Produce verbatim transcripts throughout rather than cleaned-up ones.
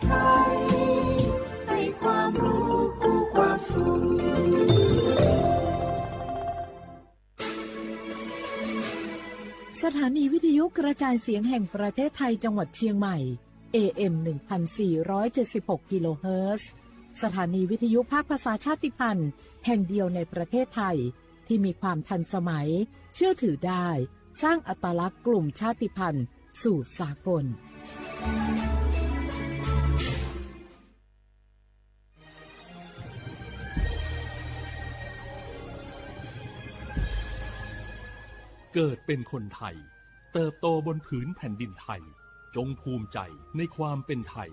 ไทย ให้ความรู้คู่ความสุข สถานีวิทยุกระจายเสียงแห่งประเทศไทยจังหวัดเชียงใหม่ เอเอ็ม หนึ่งพันสี่ร้อยเจ็ดสิบหก กิโลเฮิรตซ์ สถานีวิทยุภาคภาษาชาติพันธุ์แห่งเดียวในประเทศไทย ที่มีความทันสมัย เชื่อถือได้ สร้างอัตลักษณ์กลุ่มชาติพันธุ์สู่สากล เกิดเป็นคนไทย เติบโตบนผืนแผ่นดินไทย จงภูมิใจในความเป็นไทย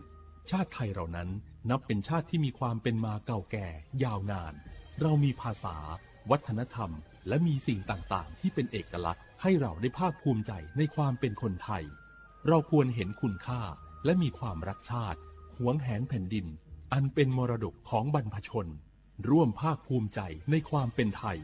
ชาติไทยเรานั้นนับเป็นชาติที่มีความเป็นมาเก่าแก่ยาวนาน เรามีภาษา วัฒนธรรม และมีสิ่งต่างๆ ที่เป็นเอกลักษณ์ ให้เราได้ภาคภูมิใจในความเป็นคนไทย เราควรเห็นคุณค่า และมีความรักชาติ หวงแหนแผ่นดิน อันเป็นมรดกของบรรพชน ร่วมภาคภูมิใจในความเป็นไทย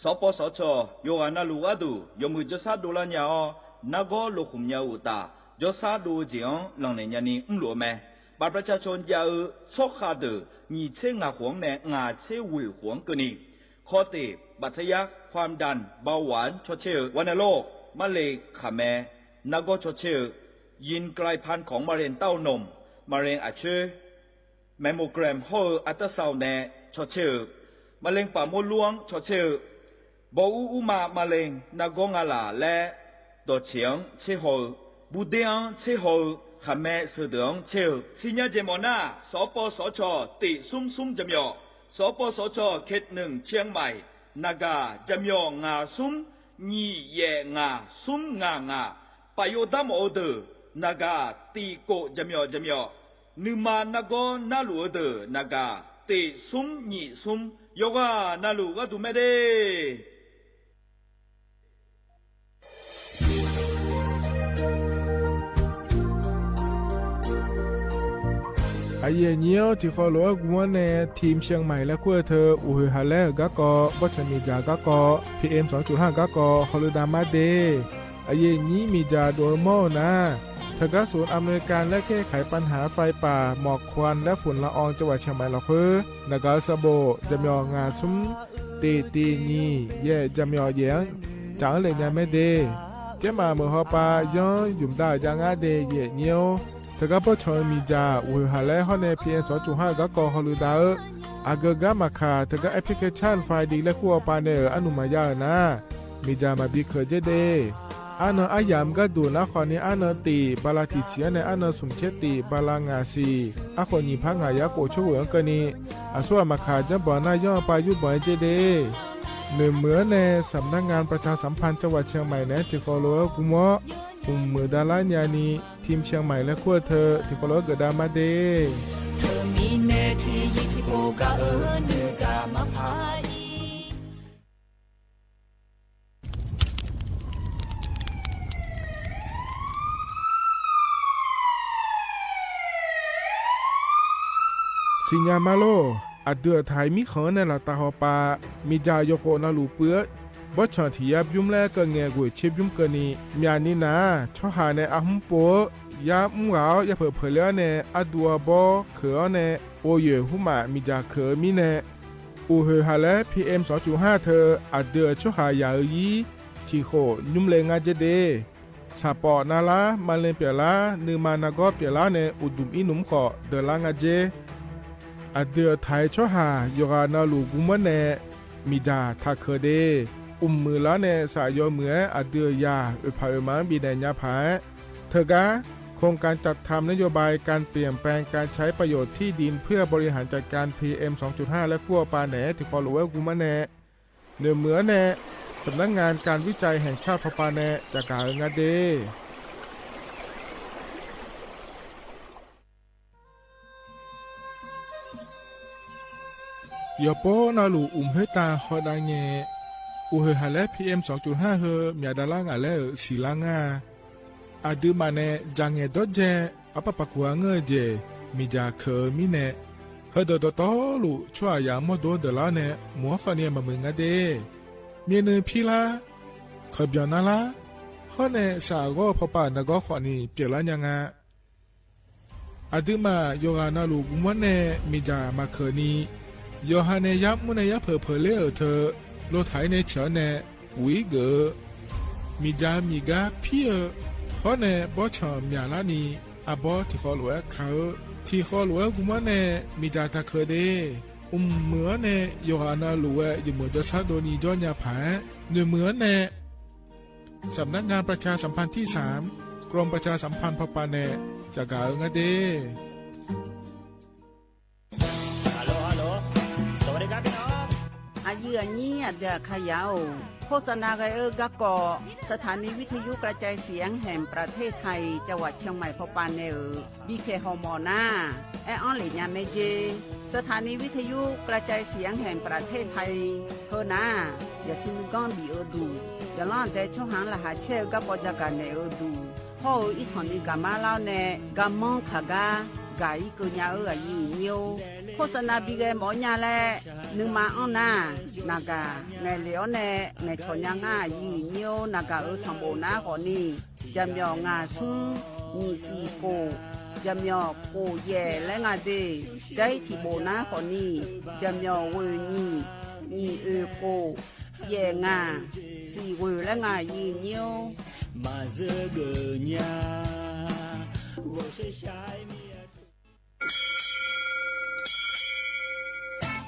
Sawqpawv sawqcawq yawqghaq navluf gharduq yawmuiq jawrshar dovlar nya-awr, nargawr lokhmq nya-eu uqtaf, jawrshar dov-eu jeq-anr lanqnaeq nyani mrluf-eu mae. บัตรประชาชน jav-eu tsawrkhav deuq nyiq tser ngaq khof-anr nae ngaq tser ghoeq khof-anr keuvni, kawteq บัตรทะยัก ความดัน เบาหวาน cawtser-eu, วรรณโรค marle khaqmae nargawr cawtser-eu, ยินไกลพันธุ์ของมะเร็งเต้านม มะเร็งอาเชื้อ แมมโมแกรม hawr-eu อัลตราซาวน์ nae cawtser-eu, มะเร็งปากมดลูก cawtser-eu, bawur urma มะเร็ง nargawr ngalaf laer dawqtseq-anr tserhaw-eu, burder-anr tserhaw-eu, khaqmae sheudeuq-anr tser-eu, siqnya jeq mawf nar, sawqpawv sawqcawq tiq smr smr jaqmyawf, sawqpawv sawqcawq เขตหนึ่ง เชียงใหม่ naqgaq jaqmyawf ngaq smr nyiq yaef ngaq smr ngaq ngaq, paf yov darmawf-eu deuq naqgaq tiq kof jaqmyawf jaqmyawf, nuima nargawr narluf-eu deuq naqgaq tiq smr nyiq smr, yawqghaq navluf gharduq mae de. Aqyuif aqnyir-anr tiqkhawf lof-aer gu-anr nae ทีมเชียงใหม่ laer kur-eu teu uqhoeq haq laer-euq garkawv, bawrtsanq miqdzaq garkawv, P M สองจุดห้า garkawv hawluiv dav mar de. Aqyuif aqnyir miqdzaq dov-eu mawr-eu nar, teugar ศูนย์อำนวยการและแก้ไขปัญหาไฟป่า หมอกควันและฝุ่นละออง จังหวัดเชียงใหม่ lafkhoer naqgaq-eu sanqbof jaqmyawf ngaq smr tiq tiq nyiq yaef jaqmyawf yaef-anr caf-anr le nya mae de. Tsermaf meuq hawpav yanr ymq dav-euq jav ngar de aqyuif aqnyir-or. Teugar bawrtsanq-eu miqdzaq uqhoeq haq laer hawr nae P M สองจุดห้า garkawv hawluiv dav-eu, aqgeu gar maqkaq teugar application file laer kur hawpav nae-euq arnuq maqya-euq nar, miqdzaq maqbi keuq dzer de. Arnan aryamq gharduq nar khawfni arnan tiq bala tiq siq-anr nae arnan smq tser tiq bala ngaq siq, arkhof nyiq par ngaq yar khof coer ghoeq-anr keuvni, aqsur ghaq maqkaq janrbanq nar yanr-eu pav yurbanq-aer dzer de. Noeqmeuq-anr nae สำนักงานประชาสัมพันธ์จังหวัดเชียงใหม่ naeq-aer tiqkhawf lof-aer gu mawr, mqmuiq davlar nyani ทีมเชียงใหม่ laer kur-eu teu tiqkhawf lof-aer geufdav mar de. Teumirnae tiqzir tiqpov gaq-eu nuigaq maqpar ir. Siqnya ma lor. Aqdui aqtaq-iq mirkhanq-anr nae laftav hawpav, miqdzaq yawkhof navluf puiv-eu bawrtsanq tiq yar bymr laer keuv ngae ghoeq tser bymr keuvni, myaqni naq-aq tsawrhaq nae arhmr pov-eu yar mr ghaq-awr yapeuq peuq le-awr nae arduv arbawr keuq-awr nae, ghovyoeq hmrmaf miqdzaq keuq-eu mirnae, uqhoeq haq laer P M สองจุดห้า teu aqdui-euq tsawrhaq yaq-eu ir tiqkhof nymr le ngar dzer de. Saqpawf navlar, maqle pyawqlar, nuima nargawr pyawqlar nae uqduq ir nmr khawf deuqlar ngar dzer. Aqdui aqtaq-iq tsawrhaq yawqghaq navluf gu mawr nae miqdzaq taq keuq de. Mqmuiq lar nae saf yawmuiq-aer aqdui-euq yaq oeqpaq oeqma-anr bifnaeq nya paq-aer, teugar โครงการจัดทำนโยบายการเปลี่ยนแปลงการใช้ประโยชน์ที่ดินเพื่อบริหารจัดการ P M สองจุดห้า laer kur hawpav naeq-aer tiqkhawf lof-aer gu mawr nae, noeqmeuq-anr nae สำนักงานการวิจัยแห่งชาติ hawpav nae caqgaq-eu ngar de. Yawqpov navluf uqmq khoertav hawdav ngae, uqhoeq haq laer P M สองจุดห้า heu myaq davlar ngaq laer-euq siqlar ngar-a. Aqduimaf nae dzaq ngaeq dawrdzae arpar paq kuq-a ngeur-eu jeq miqdzaq keuq-eu mirnae, Heudeuq dawqtawvluf tsawrhaqzaq mawrdo-anr deuqlar-awr nae, mq-anr khawfni maqmuiq nga de. Myavnuiv pirlar, kawqbyanq narlar, hawr nae saqghawr-eu pawpav nargawr khawfni pyeuflar nya nga. Aqduimaf yawqghaq navluf guvmanr nae miqdzaq maqkeuq ni, yawqha nae yarmr nae yarpeuq peuqler-euq teu, lotaq-ir nae ceuq-anr nae puq-ir geuf-eu, miqdzaq miqgar pir-eu, hawr nae bawrtsanq myaqlar ni, arbawr tiqkhawv lof-aer ka-eu, tiqkhawv lof-aer guvmanr nae miqdzaq taqkeuq de. Mqmuiq-anr nae yawqghaq navluf-aer jeqmeuq jawrshar dovni jawr nya paq-aer, noeqmuiq-anr nae สำนักงานประชาสัมพันธ์ที่สาม กรมประชาสัมพันธ์ พ.ป.เน จaqgaq-eu nga de. Aqyuif aqnyir aqdui aqkaqyaq-or, โฆษณา ghae-eu garkawv สถานีวิทยุกระจายเสียงแห่งประเทศไทย จังหวัดเชียงใหม่ พ.ป.เน nae-euq bipyaeq hawmawf nar, aer-anr lef nya mae jer. สถานีวิทยุกระจายเสียงแห่งประเทศไทย heu nar, yaqsur nuiganr bif-eu duq, yaqlanr aqdae tsawrhaq-anr laqkhaq caer-eu garkawv jagaq naeq-eu duq, hawr-eu irsanq ni gaqmar lar-awr nae, garmanr kaq gar gaq-ir keuv nya-eu aqyuif aqnyir-or, โฆษณา bi ghae mawf-awr nya laer nuima anr nar, naqgaq ngaeqlef-awr nae ngaeqcawq nya ngar aqyuif aqnyir-or, naqgaq-euq sanqbof nar khawfni, jaqmyawf ngaq smr nyiq siq khof, jaqmyawf khof yaef laer nga de. Jar-ir tiq bof nar khawfni, jaqmyawf ghoeq nyiq, nyiq oeq khof, yaef ngaq, siq ghoeq laer nga aqyuif aqnyir-or. Maqzeur geuf nya, ghawqshaq shaq-aer mir-a.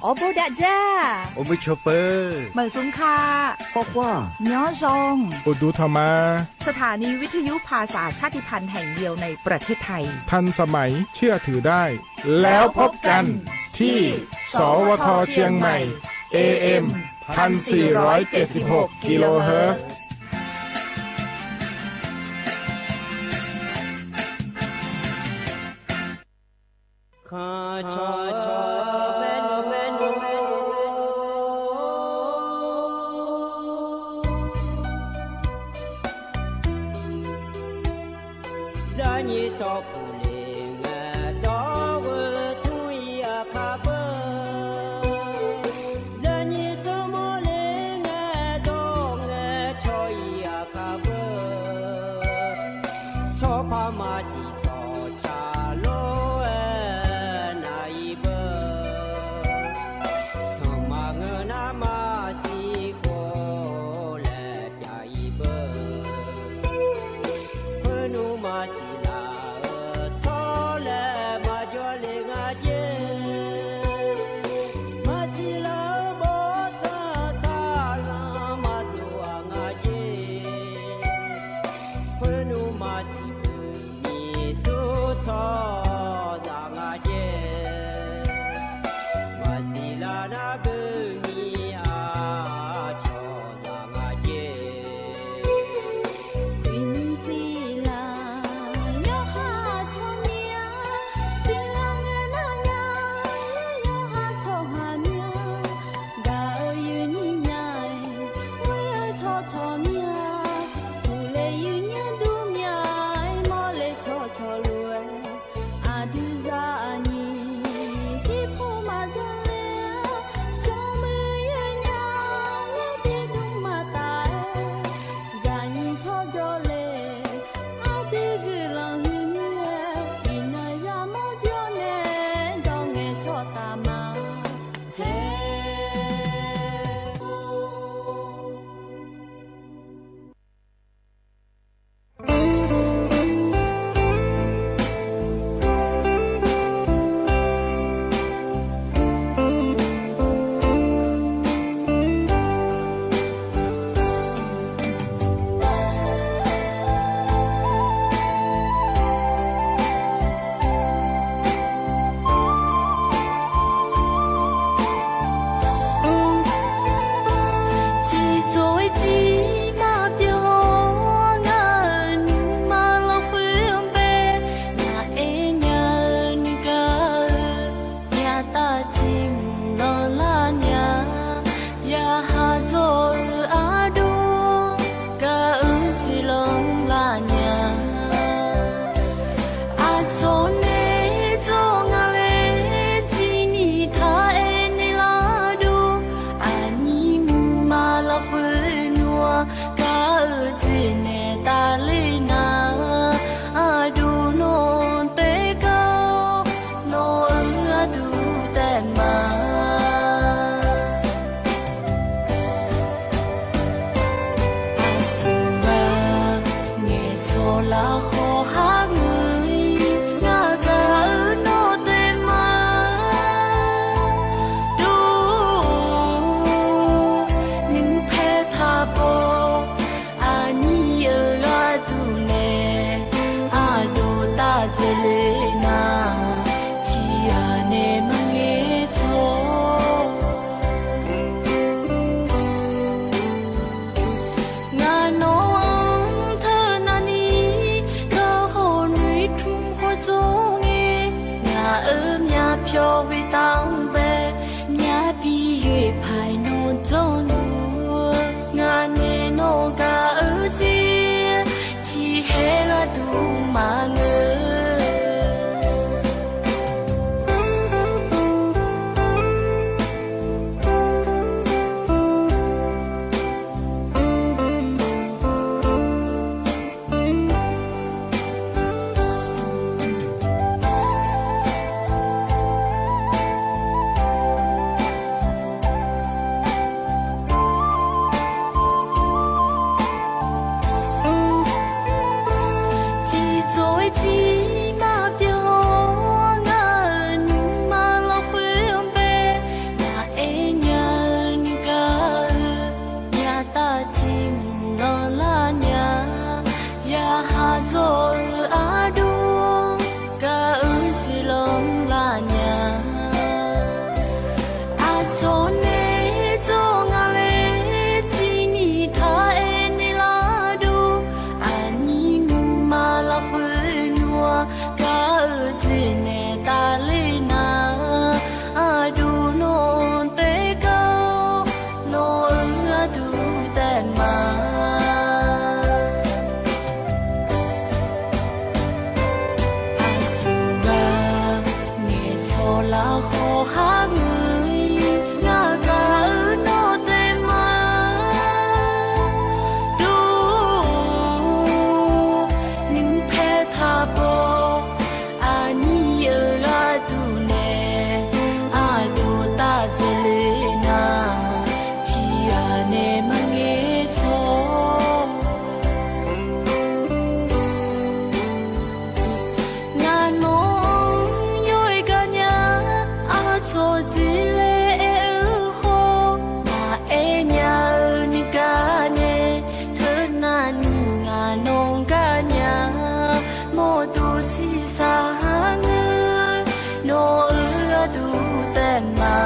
Awrbo dav dzar, awqmui cawq peuq, maqzmq ka, ครอบครัว nyanr zaw, uqduq tanq ma. สถานีวิทยุภาษาชาติพันธุ์แห่งเดียวในประเทศไทย ทันสมัย เชื่อถือได้ แล้วพบกันที่ สวท เชียงใหม่ เอเอ็ม พันสี่ร้อยเจ็ดสิบหก กิโลเฮิรตซ์ Zaqnyiq tsawrpuq le ngae dawr-eu tmr-ir aqkar beu. Zaqnyiq tsawrmawr le ngae dawr ngae cawq-ir aqkar beu. Tsawrpar maqsiq tsawqtsaq lof-aer nav-ir beu. Sanqma ngeur nar maqsiq khof laer pyav-ir beu. Khoernmr maqsiq laf-eu tsawrlaeq maqjawr le nga jer. Maqsiq laf-eu bawrtsanq saqlanq maqdov-aq nga jer. Khoernmr maqsiq khoerni Gaq-eu jeq naeq tafler nar, aqdui nawq-anr taef gar-awr, nawq-euq aqdui taef ma. Aqsur ghaq ngaeqcawq lafkhawq har ngeur-ir, ngaq gaq-eu nawq taef ma. Dov, nuipaer taqbaw, aqnyir-euq gharduq nae aqdui taf dzaeq le nar, tiqghaq nae maqngaeq tsawr. Ngaq nawq-anr teunav ni, garkawv noeqtmq khawf dzawr ngae, ngaq-euq myavpyawq khoertav-anr bae, myavbi yoeqpaq-iq nawq dzawrluf-eu, ngaq nae nawq gaq-eu jeq, tiqkhaer gharduq maqngeur. Tiqdzawq-aer tiqmar pyeuf-awr, ngaq-euq nuima lafkhoer-anr bae, ngaq aernya-eu nuigaq-eu, myavtav tiq mq lanrlar nya, yaqhaq zawq-eu ardov, gaq-eu jeq lanrlar nya. Aqcawq nae dzawr nga laer, tiqni taq aer naeq lar dov, aqnyir nuima lafkhoer nmr-a, gaq-eu jeq naeq tafler nar, aqdui nawq-anr taef gar-awr, nawq-euq aqdui taef ma. Aqsur ghaq ngaeqcawq lafkhawq har ngeur-ir, ngaq gaq-eu nawq taef ma. Dov, nuipaer taqbaw, aqnyir-euq gharduq nae aqdui taf dzaeq le nar, tiqghaq nae maqngaeq tsawr. Ngaq nawq-anr yawr-aer gar nya, aqcawq zir laer aer-eu khawf, ngaq aernya-eu nuigaq nae, teunav ni ngaq nawq-anr gar nya, mawrdo shiqshaq har ngeur, nawq-euq aqdui taef ma.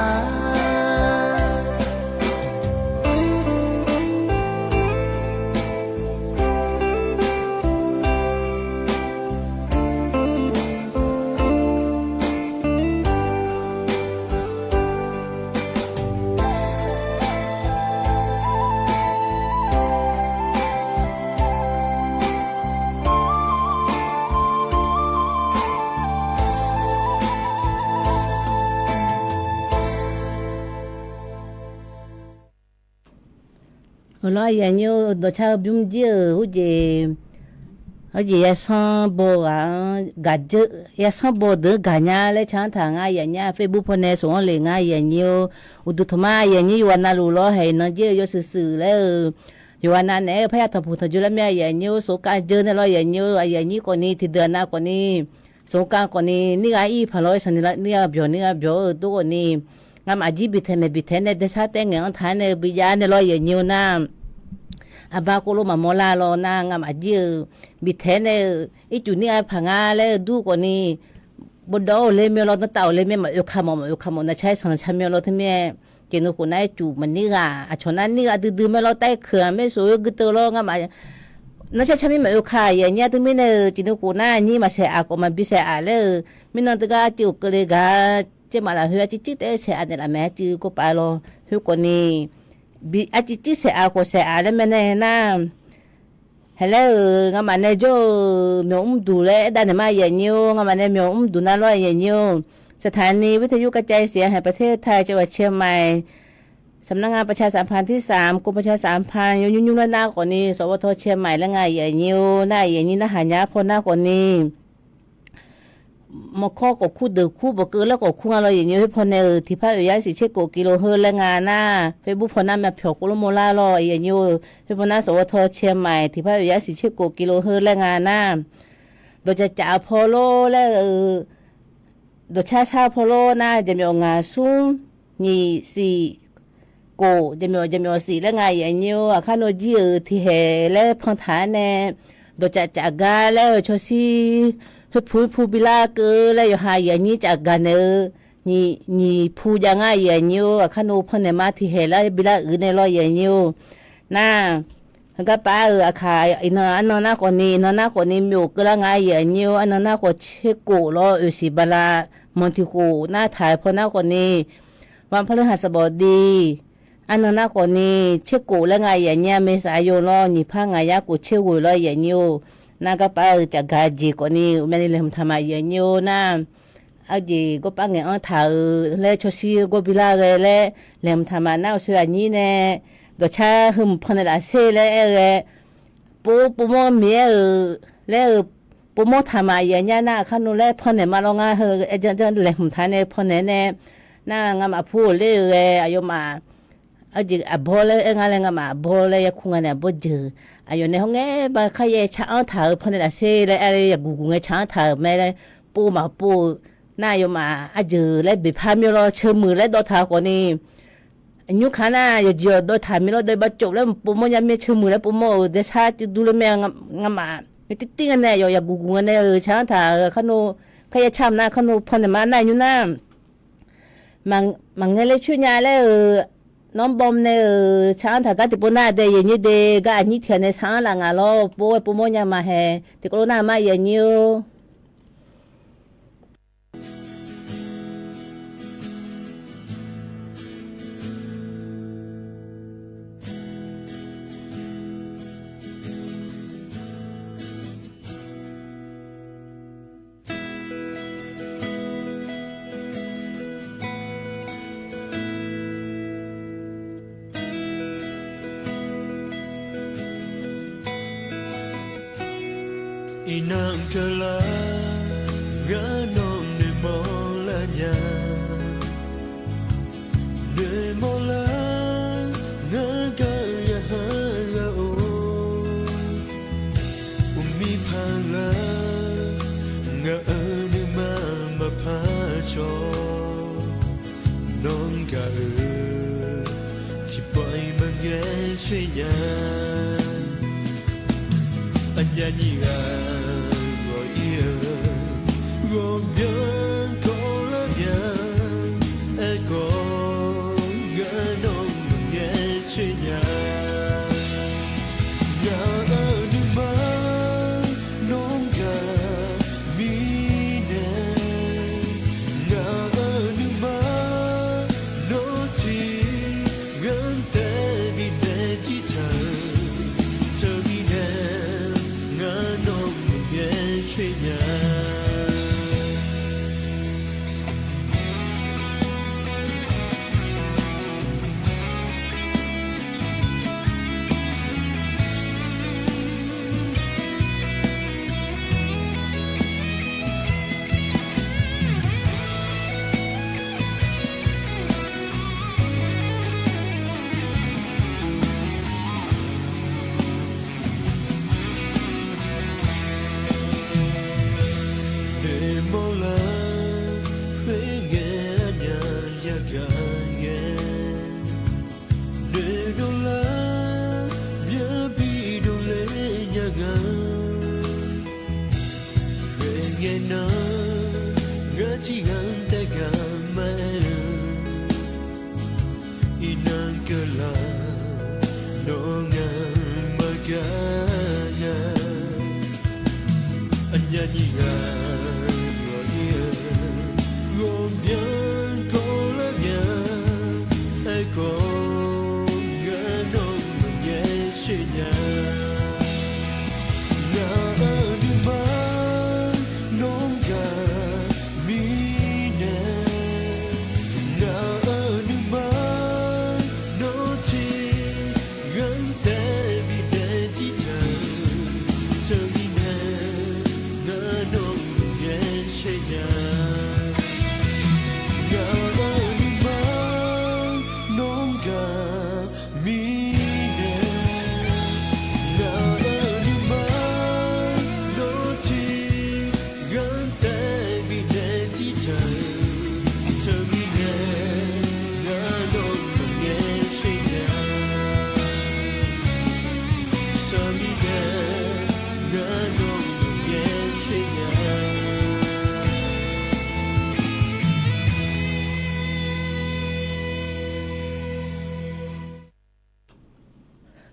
Heulof-aer aqyuif aqnyir-or, dawqcar-eu bymr jir-euq urjeq, urjeq yasanr baw ghaq-anr gaq dzeur, yasanr baw deuq-anr gaqnya laer car-anr taq ngar aqyuif aqnyir-aq, Facebook pawnae soq-anr le ngar aqyuif aqnyir-or. Uqduq taqmar aqyuif aqnyir yawqghaq navluf lawr haeq nan jir-eu yawshuif shuif laer-eu, yawqghaq navnaeq-aer-eu parya tanqpuq tanqjoe lar mir aqyuif aqnyir-or, soqkav dzeur nae lawr aqyuif aqnyir-or, aqyuif aqnyir khawfni tiqdeuq aqnav khawfni, soqkav khawfni nirgha ir paq lawr-aer saqni lar nirgha byawq nirgha byawq-eu dur khawfni, ngamaf jir bitaeq maeq bitaeq nae daesar taef ngaeq-anr taq-aer nae-eu bijav nae lawr aqyuif aqnyir-or nar, aqbar kov lof maqmawr lar lawr nar, ngamaf jir-eu bitaeq nae-eu ircuf nirgha paq ngar laer-eu dur khawfni, bawdawv-awr le mir-a lawr, danrtav-awr le mir-a, maqoe ka mawf maqoe ka mawf nar car-aer sanq car mir-a lawr teu mir-aer, jeq nui khof nar-aer cuf maqnir ghaq, aqcawq nar nir ghaq duidui mae lawr, taef-aer keuq-aq maer sof-eu gui teu lawr ngamaf nar car car mir maqoe ka aqyuif aqnyir-a teu mirnae-euq jeq nui khof nar nyir maqsaeq aq khawf maqbi saeq aq laer-eu, mirnan teugar arciv uq keuvle gaq, tsaermaf lafkhoer arciv cuir taef-aer saeq aq naeqlaf mae arciv kov paf lawr khoer khawfni, arciv cuir saeq aq khawf saeq aq laer mae nae nar, haeq laer-euq ngamaf nae jawr-eu myawq mrduq laer aerdav naeq ma aqyuif aqnyir-or, ngamaf nae myawq mrduq nar lawr aqyuif aqnyir-or, สถานีวิทยุกระจายเสียงแห่งประเทศไทย จังหวัดเชียงใหม่ สำนักงานประชาสัมพันธ์ที่สาม กรมประชาสัมพันธ์ yawnymr nymr laer nar khawfni สวท เชียงใหม่ laer nga aqyuif aqnyir-or. Nar aqyuif aqnyir narhaq nya-aer paw nar khawfni, mawrkawr khawf kur deuq kur bawqkeuv laer khawf kur nga lawr aqyuif aqnyir-or. Khoerpaw nae-euq tiqpar oeq yar siq tser kof กิโลเฮิรตซ์ laer nga nar, Facebook paw nar myavpyawq khoerlof mawrlar lawr aqyuif aqnyir-or. Khoerpaw nar สวท เชียงใหม่ tiqpar oeq yar siq tser kof กิโลเฮิรตซ์ laer nga nar, dawqtsaf tsaf-eu paw lor laer-eu, dawqcar sar paw lor nar, jaqmyawf ngaq smr nyiq siq kof, jaqmyawf jaqmyawf siq laer nga aqyuif aqnyir-or. Aqkar nawr jir-euq tiqhaeq laer pan taq-aer nae, dawqtsaf tsaf gar laer-eu cawshir, khoerpu khoerpu bilar keuv laer yawqha aqyuif aqnyir tsaf gaq naeq-eu, nyiq pu jav ngar aqyuif aqnyir-or. Aqkar nawr pannaeq ma tiqhaeq laer bilar uiq nae lawr aqyuif aqnyir-or. Nar, garpaf-euq aqkaq iqnan arnan nar khawfni, iqnan nar khawfni myawf keuvlar nga aqyuif aqnyir-or. Arnan nar khawf tser kof lawr oeq siq bala manq tiq khof nar taq-euq paw nar khawfni, วันพฤหัสบดี arnan nar khawfni, tser kof laer nga aqyuif aqnyir-or. เมษายน lawr nyiq par ngaq yar kof tser ghoeq lawr aqyuif aqnyir-or. Nar garpaf-euq tsaf gaq jeq khawfni uqmyani laeqhmq taq ma aqyuif aqnyir-or. Nar aqjeq gawrpar ngaeq-anr taq-euq laer cawshir gawr bilar ghae laer laeqhmq taq ma nar, uqshoe aqnyir nae dawqcar heu mq pannaeq laf sher laer aer ghae, pov povmawr Miqyaer-euq laer-eu povmawr taq ma aqyuif aqnyir nar, aqkar nawr laer pannaeq ma lawr ngar heu aer janr janr laeqhmq taq nae pannaeq nae, nar ngamaf pu-euq ler-eu ghae aqyawfmaf aqjeq aqbawr laer aer nga laer ngamaf aqbawr laer yarkur nga nae aqbawr jeuq. Aqyawf nae hawr ngae ba kharyaer tsaq-anr taq-euq pannaeq laf sher laer aer-eu yaqguq guq ngae tsaq-anr taq-euq mae laer pov maqpov-eu. Nar aqyawfmaf aqjeuq laer beqpar mir-awr lawr ceuq muiq laer dawv taq-eu khawfni, nymr kaq nar yawqjeq yawqdawr taq mir lawr dawr bav cof laer mq povmawr nya mir ceuq muiq laer povmawr-euq daer sar tiv dur laer mae. Ngamaf tirtir nga nae aqyawf yaqguq guq nga nae-euq tsaq-anr taq-euq aqkar nawr kharyaer tsaq nar aqkar nawr pannaeq ma nar nymr nar, maqngae ler coer nya laer-euq nawr bawm nae-euq tsaq-anr taq gar tiqpov nar dae aqyuif aqnyir de gar aqnyir tiq ghaq nae shaq-anr laf ngaq lawr pov-aer povmawr nya ma hae tiqkawv lof nar ma aqyuif aqnyir-or. Iqnan keuvlar, ngar nawq noeqmawr lar nya. Noeqmawr lar, ngar gar yaqhar ghaq-or. Uqmir paq lar, ngaq-euq nuima maqpar cawq. Nawr gaq-eu tiqpawf-iq maqngae coer nya. Aqnyaf nyiq ghaq ghawq-ir-eu, ghawqmyanr kawvlar nya. Aerkhawf, ngar nawq maqngae coer nya. Ngaq-euq nuima nawr gaq mirnae, ngaq-euq nuima nawr tiqghaq taef bifnaeq jir taq-eu, teumirnae ngar nawq maqngae coer nya. Noeqmawr lar, khoerngae arnyaf yagaq ngae. Noeqdov lar, myavbi dovle nya nga. Ghae ngae nan, ngar tiqghaq-anr taef gaq ma-aer-eu. Iqnan keuvlar, nawr ngaq maqgaq nya. Aqnyaf nyiq ghaq ghawq-ir-eu, ghawqmyanr kawvlar nya. Aerkhawf, ngar nawq maqngae coer nya. Ngaq-euq nuima nawr gaq mirnae, ngaq-euq nuima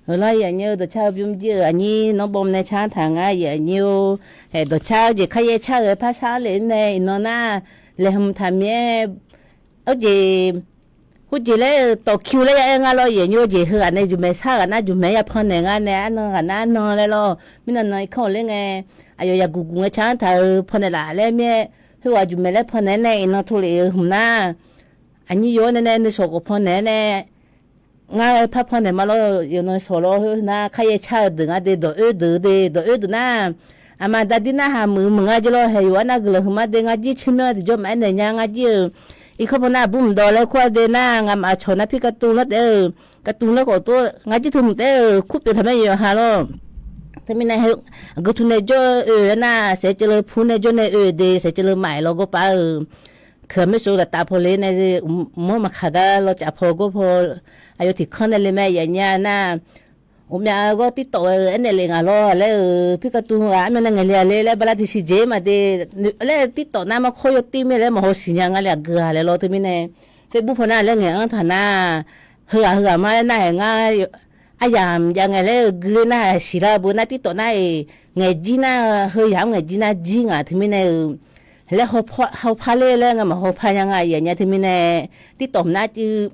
Heular yaqnyir-eu dawqcar-eu bymr jir-euq aqnyir nawr bawm nae car taq ngar yaqnyir-or. Haeq dawqcar-eu jeq kharyaer car-euq-aer par shar lef nae iqnan nar, laeqhmq taq mir-aer, arjeq, hurjeq laer-euq tawqkiu laer ya aer ngar lawr yaqnyir-or. Jeq heughaq nae juqmaeq shar ghaq nar juqmaeq ya pannaeq ngar nae arnan ghaq nar arnan laer lawr. Mirnan nan irkanr-euq ler ngae, aqyawf yaqguq guq ngae car taq-euq pannaeq laf laer mir-aer, khoerghaq juqmaeq laer pannaeq-aer nae iqnan tov lef-eu hmq nar, aqnyir yaw-awr nae nae nuishawq khawf pannaeq-aer nae, ngar-eu par pannaeq ma lawr. Yawqnan shawq lawr khoer nar kharyaer car-eu deuq ngar de, dawq oer deuq de, dawq oer deuq nar, aqma dadir narhaq muiq muiq ngar jir lawr. Haeq yawqha nar guiqlanq huiqma de ngar jir tsermyanr tiqjawr maqaer naeq nya ngar jir-eu. Irkanr paw nar aqbur mqdawv laer kur-a de nar, ngamaf cawq nar pir katuv nar taef-eu, katuv nar khawf tov ngar jir teu mq taef-eu kur pyeuf taq mae yawqha lawr. Teumirnae, aqgeu tu nae jawr-eu oe-aer nar, saeqceuv leu pu nae jawr nae oe de, saeqceuv leu maf-aer lawr gawr pav-eu. Keuq-aq maer shov laf taf paw le nae, mq-anr maqkaq gar lawr caf paw gawr paw, aqyawf tiq kanr nae le mae yaf nya nar, uqmyav gawr TikTok-eu aernaeq le ngaq lawr laer-euq pir katuv ghaq armyan nae ngaeq le-a le laer bala tiqsiq jeq maqde, laer TikTok nar markawr yawtir mir laer maqhaw siqnya nga le aqgeu-aq laer lawr. Teumirnae, Facebook paw nar laer ngaeq-anr taq nar, heughaq heughaq ma laer nar-aer ngar, aryamq jav ngae laer-eu gui ler nar-aer siqlar beu nar TikTok nar-iq ngaeq jir nar, heuyaq-anr ngaeq jir nar jir ngaq teumirnae-euq, laer hawpar ler laer ngamaf hawpar nya nga yaf nya teumirnae, TikTok mq nar cuiv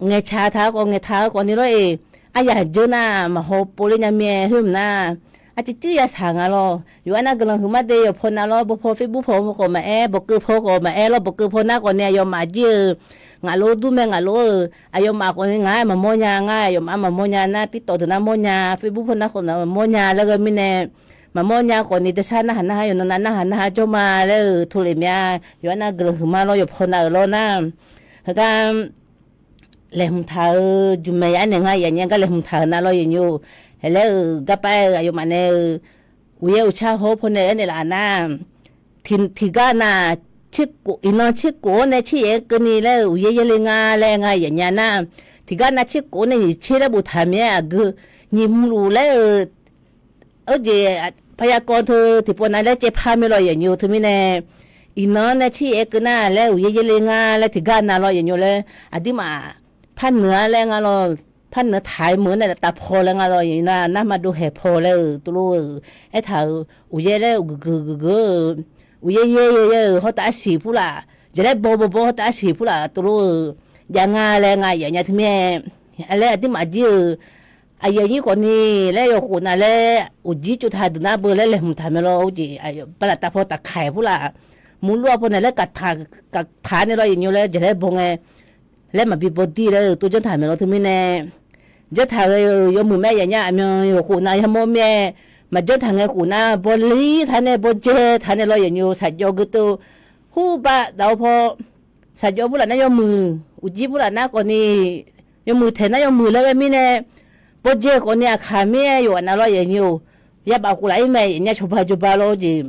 ngaeqtsaq taq-eu khawf ngaeqtaq-eu khawf ni lawr-iq, aryamq jeur nar maqhaw pov ler nya mir-aer khoer mq nar, arcuiv cuiv ya shaq nga lawr. Yawqha nar guiqlanq huiqma de yawqpaw nav lawr, bawpaw Facebook paw khawf maqaer, bawqkeuv paw khawf maqaer lawr, bawqkeuv paw nar khawf ni aqyawfmaf jir-eu, ngaq lof dur mae ngaq lof-eu, aqyawfmaf khawf ni ngaq-aer maqmawr nya ngar, aqyawfmaf-anr maqmawr nya nar TikTok deuq nar mawr nya, Facebook paw nar khawf maqmawr nya laer ghae mirnae, maqmawr nya khawf ni darsar narhaq narhaq yawqnan nav narhaq narhaq jawr ma laer-euq tov lef mya. Yawqha nar guiqlanq huiqma lawr yawqpaw nav-euq lawr nar, heugar laeqhmq taq-eu juqmaeq ya aernaeq nga yaf nya gar laeqhmq taq-euq nav lawr yaf nyo. Haeq laer-euq garpav-aer-eu aqyawfmaf nae-eu uqyaer uqcar haw-awr pawnae aernaeq laf nar, tiqgar nav, iqnan tserkof-awr nae tser yaef-aer keuvni laer-euq uqyaer yaerle nga laer nga yaf nya nar, tiqgar nav tserkof-awr nae nyiq tser laer boftaq mir-aer aqgeu nyiq hmq luf laer-euq, arjeq paqya kawv teu tiqpov nav laer caevpar mir lawr yaf nyo teumirnae, iqnan-anr nae tser yaef-aer keuv nar laer uqyaer yaerle nga laer tiqgar nav lawr yaf nyo laer, aqduimaf par neur-a laer nga lawr, par neur taq-aer meuq-anr nae laftav paw laer nga lawr yaf nar, narma dov haeq paw laer-euq tov lof-euq aertaq-euq uqyaer laer uqgeuf geuf geuf geuf-eu, uqyaer yaer yaer yaer-euq hawrtav arsiq purlaf, jaqlaer baw baw baw hawrtav arsiq purlaf tov lof-euq jav nga laer nga yaf nya teumirnae, laer aqduimaf jir-euq aqyuif aqnyir khawf ni laer yawkhof nav laer uqjir tsovtaq deuq nar beu laer laeqhmq taq mae lawr. Arjeq bala tavpaw tafkaiq purlaf, murlof-a paw naeq laer kaqtaq nae lawr yaf nyo laer jaqlaer baw ngae, laer maqbi baw dir laer-euq tov janr taq mae lawr teumirnae, janr taq ghae-euq yawmuiq mae yaf nya aqmyan yawkhof nav yamawr mir-aer, maqjanr taq ngae khof nar baw lir taq nae baw dzae taq nae lawr yaf nyo shaqjawv geu tov, hurbav dawq-eu paw shaqjawv purlaf nar yawmuiq, uqjir purlaf nar khawf ni, yawmuiq taeq nar yawmuiq laer ghae mirnae, baw dzae khawf ni aqkaq mir-aer yawqghaq nav lawr yaf nyo, yabaf khof laf-ir mae yaf nya cawba jawba lawr jeq.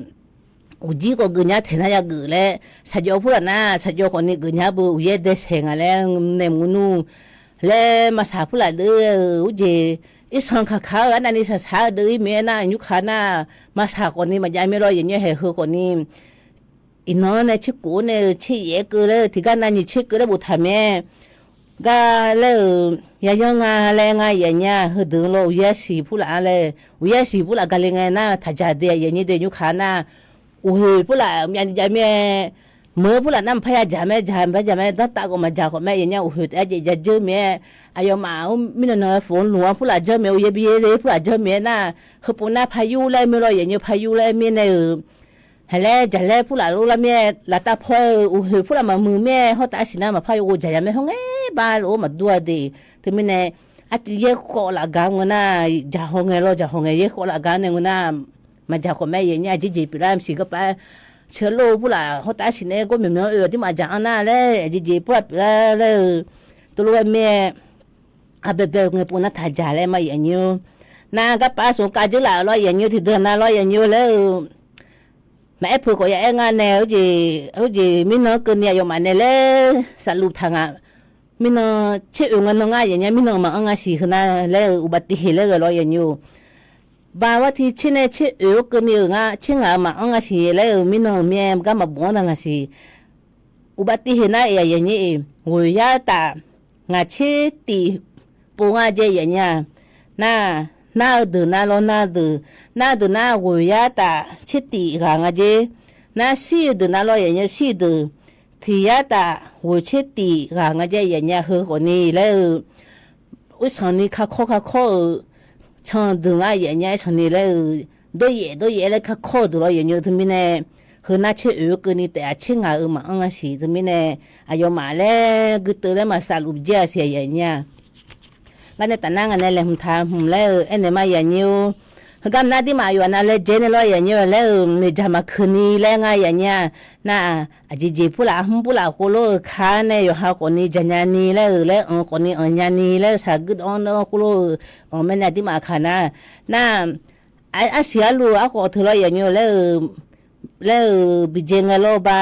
Uqjir khawf geuf nya taeq nar yageuf laer shaqjawv purlaf nar shaqjawv khawf ni geuf nya beu uqyaer daesaeq nga laer nae mqnur laer maqsaq purlaf deuv-eu urjeq, irsanq kaq kaq-eu arnavni saqsaq-eu deuv-ir mir-aer nar nymrkaq nar, maqsaq khawf ni maqjav mir lawr yaf nyo haeq heu khawf ni, iqnan-anr nae tserkof-awr nae-eu tser yaef-aer keuv laer-eu tiqgar nav nyiq tser keuv laer boftaq mae. Gar laer-euq yayanr nga laer nga yaf nya heudeuq lawr uqyaer siq purlaf-anr laer, uqyaer siq purlaf gale ngae nar taqjaq de yaf nyir de nymrkaq nar, uqhoeq purlaf myavni jav mir-aer, meuq-eu purlaf nar maqpar ya jaq mae, jaq maqpar jaq mae, danrtav khawf maqjaq khawf mae yaf nya uqhoeq taef-aer jaeq ja dzeur mir-aer, aqyawfmaf mirnan nan-aer foq-anr lmq-anr purlaf janr mae, uqyaer bi yaer le purlaf janr mir-aer nar, heupov nar payur laer mir lawr yaf nyo payur laer mirnae-euq, haq laer jaqlaer purlaf lor lar mir-aer laftav paw-aer-euq uqhoeq purlaf maqmuiq mir-aer hawrtav arsiq nar maqpar yawghov jaq ya mae hawngae ba lof-aer maqdur-a de. Teumirnae, arcuiv yaerkhawf laf gar ngeur nar, jaqhaw ngae lawr jaqhaw ngae yaerkhawf laf gar nae ngeur nar, maqjaq khawf mae yaf nyir aqjeq jeq pyeuflar maqsiq garpav-aer, ceuqlov purlaf hawrtav arsiq nae gawr myawq myawq-anr oe-awq tir maqjaq-anr nar laer aqjeq jeq purlaf pyeuflar laer-eu, tov lof-aer mir-aer, arbaebae ngae pov nar taqjaq laer ma yaf nyir-or. Nar garpav smq kav dzeur laf-euq lawr yaf nyir-or tiqdeuq nav lawr yaf nyir-or laer-eu, maqaer peuq khawf ya aer ngar nae, jeq, jeq mirnan-anr keuvni aqyawfmaf nae laer safluf taq nga. Mirnan tser oeq nga nan ngar yaf nya mirnan maqanr nga siq heu nar laer-eu uqbav tiq heq laer ghae lawr yaf nyir-or. Ba war tiq tser nae tser oeq-awr keuvni-euq ngar tser ngaq-euq maqanr nga siq laer-euq mirnan-euq mir-aer gar maqbof-anr na nga siq. Uqbav tiq heq nar-iq aqyaf nyir-iq ghoeq yar taf ngaq tser tiq pov ngar jae yaf nyir-a. Nar, nar-eu deuq nar lawr, nar-eu deuq, nar-eu deuq nar ghoeq yar taf tser tif ghaq nga jer. Nar shir-eu deuq nar lawr yaf nyi-eu shir-eu deuq, tiq yar taf ghoeq tser tif ghaq nga jer yaf nyi-a. Heu khawfni laer-eu, irsanq ni kakawr kakawr-euq can deuq nga yaf nyi-a. Irsanq ni laer-eu, dawryaef dawryaef laer kakawr-eu deuq lawr yaf nyi-eu teumirnae, heu nar tser oeq-eu keuvni taef-a tser ngaq-euq maqanr-a siq teumirnae, aqyawfmaf laer guiteuv laer maqsaf luf jer-a siq yaf nyi-a. Ngar nae taf nar ngaq nae laeqhmq taq hmq laer-eu aernaeq ma yaf nyi-or. Heugar nar dirmaf yawqha nav laejae nae lawr yaf nyi-eu laer-eu, maeqdzaq maqkeuq ni laer nga yaf nyi-a. Nar-aq, aqjeq jeq purlaf arhmr purlaf khoerlof-eu kar nae yawqha khawfni dzaqnya ni laer-euq laer, anq khawfni anqnya ni laer-eu saqguir dawv-anr dawv-anr khoerlof-eu, anq mae nae aqdirmaf kaq nar, nar, arsiq arluv-eu arkhawf teu lawr yaf nyi-eu laer-eu, laer-eu biqdzae ngae lawr ba,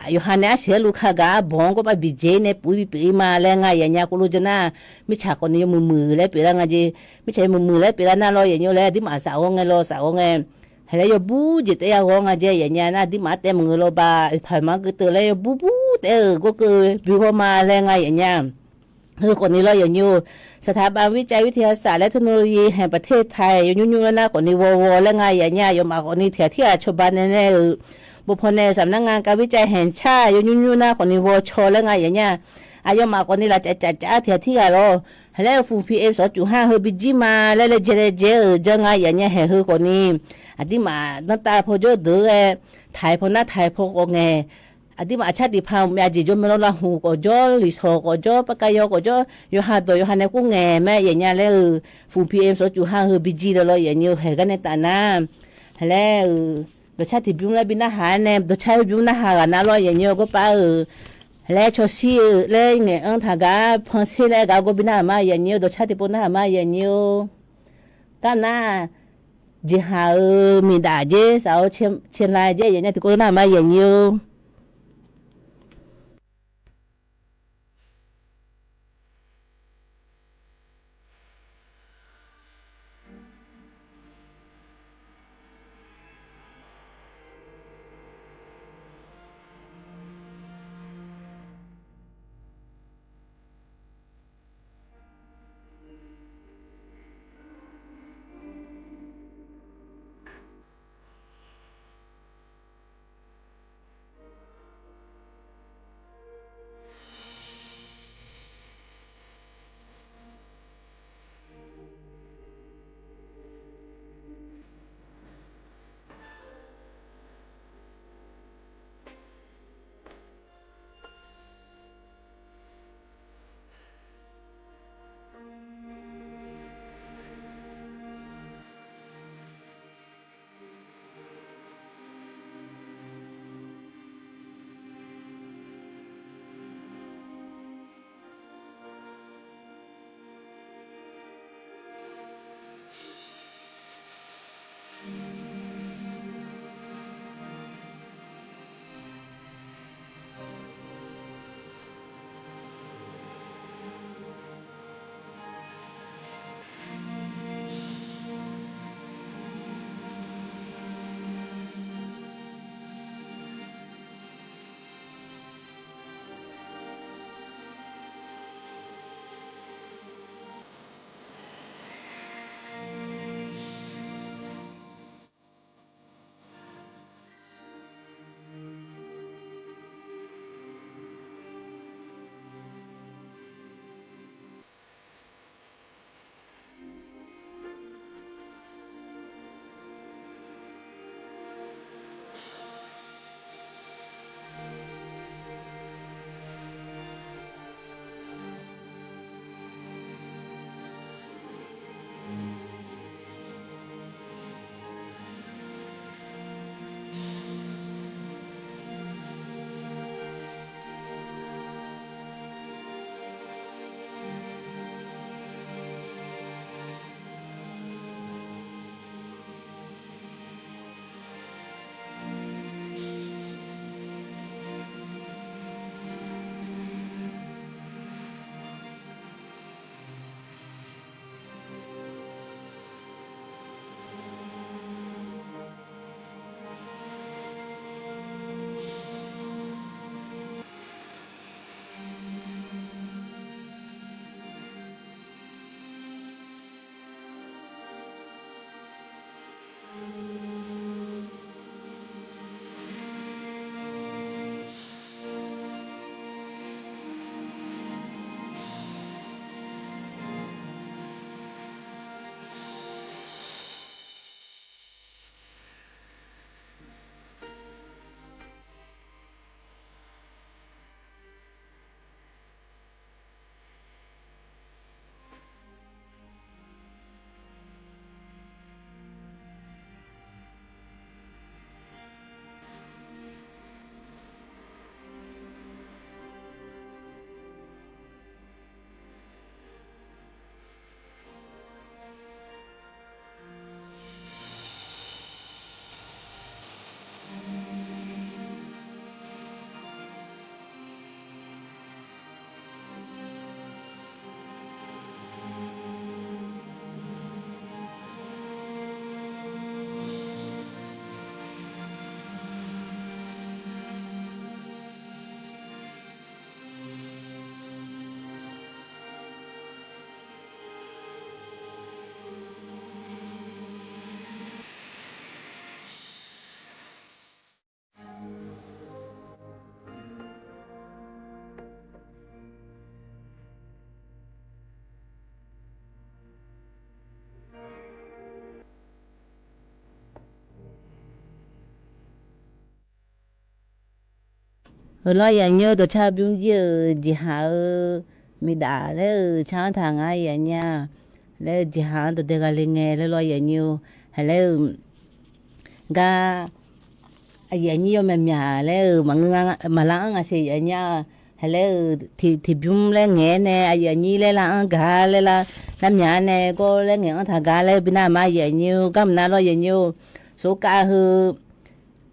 yawqha nae arsiq arluv kagaq arbawq-anr gawr ba biqdzae-ir nae puf-ir bipyeuf-ir ma laer nga yaf nyi-a. Khoerlof jawr nar, mirtsaq khawfni yawmuiq muiq laer pyeuflar nga jer. Mirtsaq yawmuiq muiq laer pyeuflar nar lawr yaf nyi-eu laer aqdirmaf saf ghawr ngae lawr saf ghawr ngae, haeq laer yawbur jeq taef ya ghawr nga jer yaf nyi-a. Nar aqdirmaf-anr taef maqngeur lawr ba, iqpaq maqanr guiteuv laer yawbur bur taef-eu gawrkeuv bi ghawr ma laer nga yaf nyi-a. Heu khawfni lawr yaf nyi-or, สถาบันวิจัยวิทยาศาสตร์และเทคโนโลยีแห่งประเทศไทย yawnymr nymr laer nar khawfni ghawghaw laer nga yaf nyi-a. Yawfmaf khawfni tiq ghaq tirghaq cawba nae nae-euq, บก.พ.น. สำนักงานการวิจัยแห่งชาติ yawnymr nymr nar khawfni ghawcaw laer nga yaf nyi-a. Aqyawfmaf khawfni lafcaf caf caf-ar tiq ghaq tirghaq lawr, haeq laer-eu ฝุ่น พีเอ็ม สองจุดห้า heu bi jir ma laer laejae laejae-euq janr nga yaf nyi-a. Haeq heu khawfni aqdirmaf danrtav paw jawr deuq-aer ghae, taq-iq paw nar taq-iq paw khawf ngae, aqdirmaf aqcar tiqpav myav jeq jawr mae lawr, lavhuq khawf jawr, liqshawq khawf jawr, pavkav yaw khawf jawr, yawqha dawq yawqha nae khoer ngaeq mae yaf nyi-a laer-eu, ฝุ่น พีเอ็ม สองจุดห้า heu bi jir laer lawr yaf nyi-eu. Haeq gar nae taf nar, haeq laer-eu, dawqcar tiqbymr laer bi narhaq-aer nae, dawqcar heu bymr narhaq ghaq nar lawr yaf nyi-eu gawrpav-euq, haeq laer cawshir-eu laer ngaeq-anr taq gar pan ser laer gaq gawr bi narhaq ma yaf nyi-eu. Dawqcar tiqpov narhaq ma yaf nyi-or. Gar nar, jeqhaq-euq miqdaf jer saf-awr cae la jer yaf nyi-a. Tiqkawv narhaq ma yaf nyi-or. Heulof-aer yanyir-eu dawqcar bymr jir-euq jeqhaq-eu miqdaf laer-euq car-anr taq nga yanyir-a laer-eu jeqhaq-anr dawqdae gha le ngae laer lawr yanyir-eu, haqlaer-eu gar aqyuif aqnyir yawmyaq myaq laer-euq maqngeur, maqlar-anr ngaq siq yanyir-a, haqlaer-euq tiq tiqbymr laer ngaeq-aer nae aqyuif aqnyir laer lar-anr gaq-a laer lar, nar myaq-a nae gawr laer ngaeq-anr taq gaq laer bi nar ma yanyir-eu garma nar lawr yanyir-eu, soqkav heu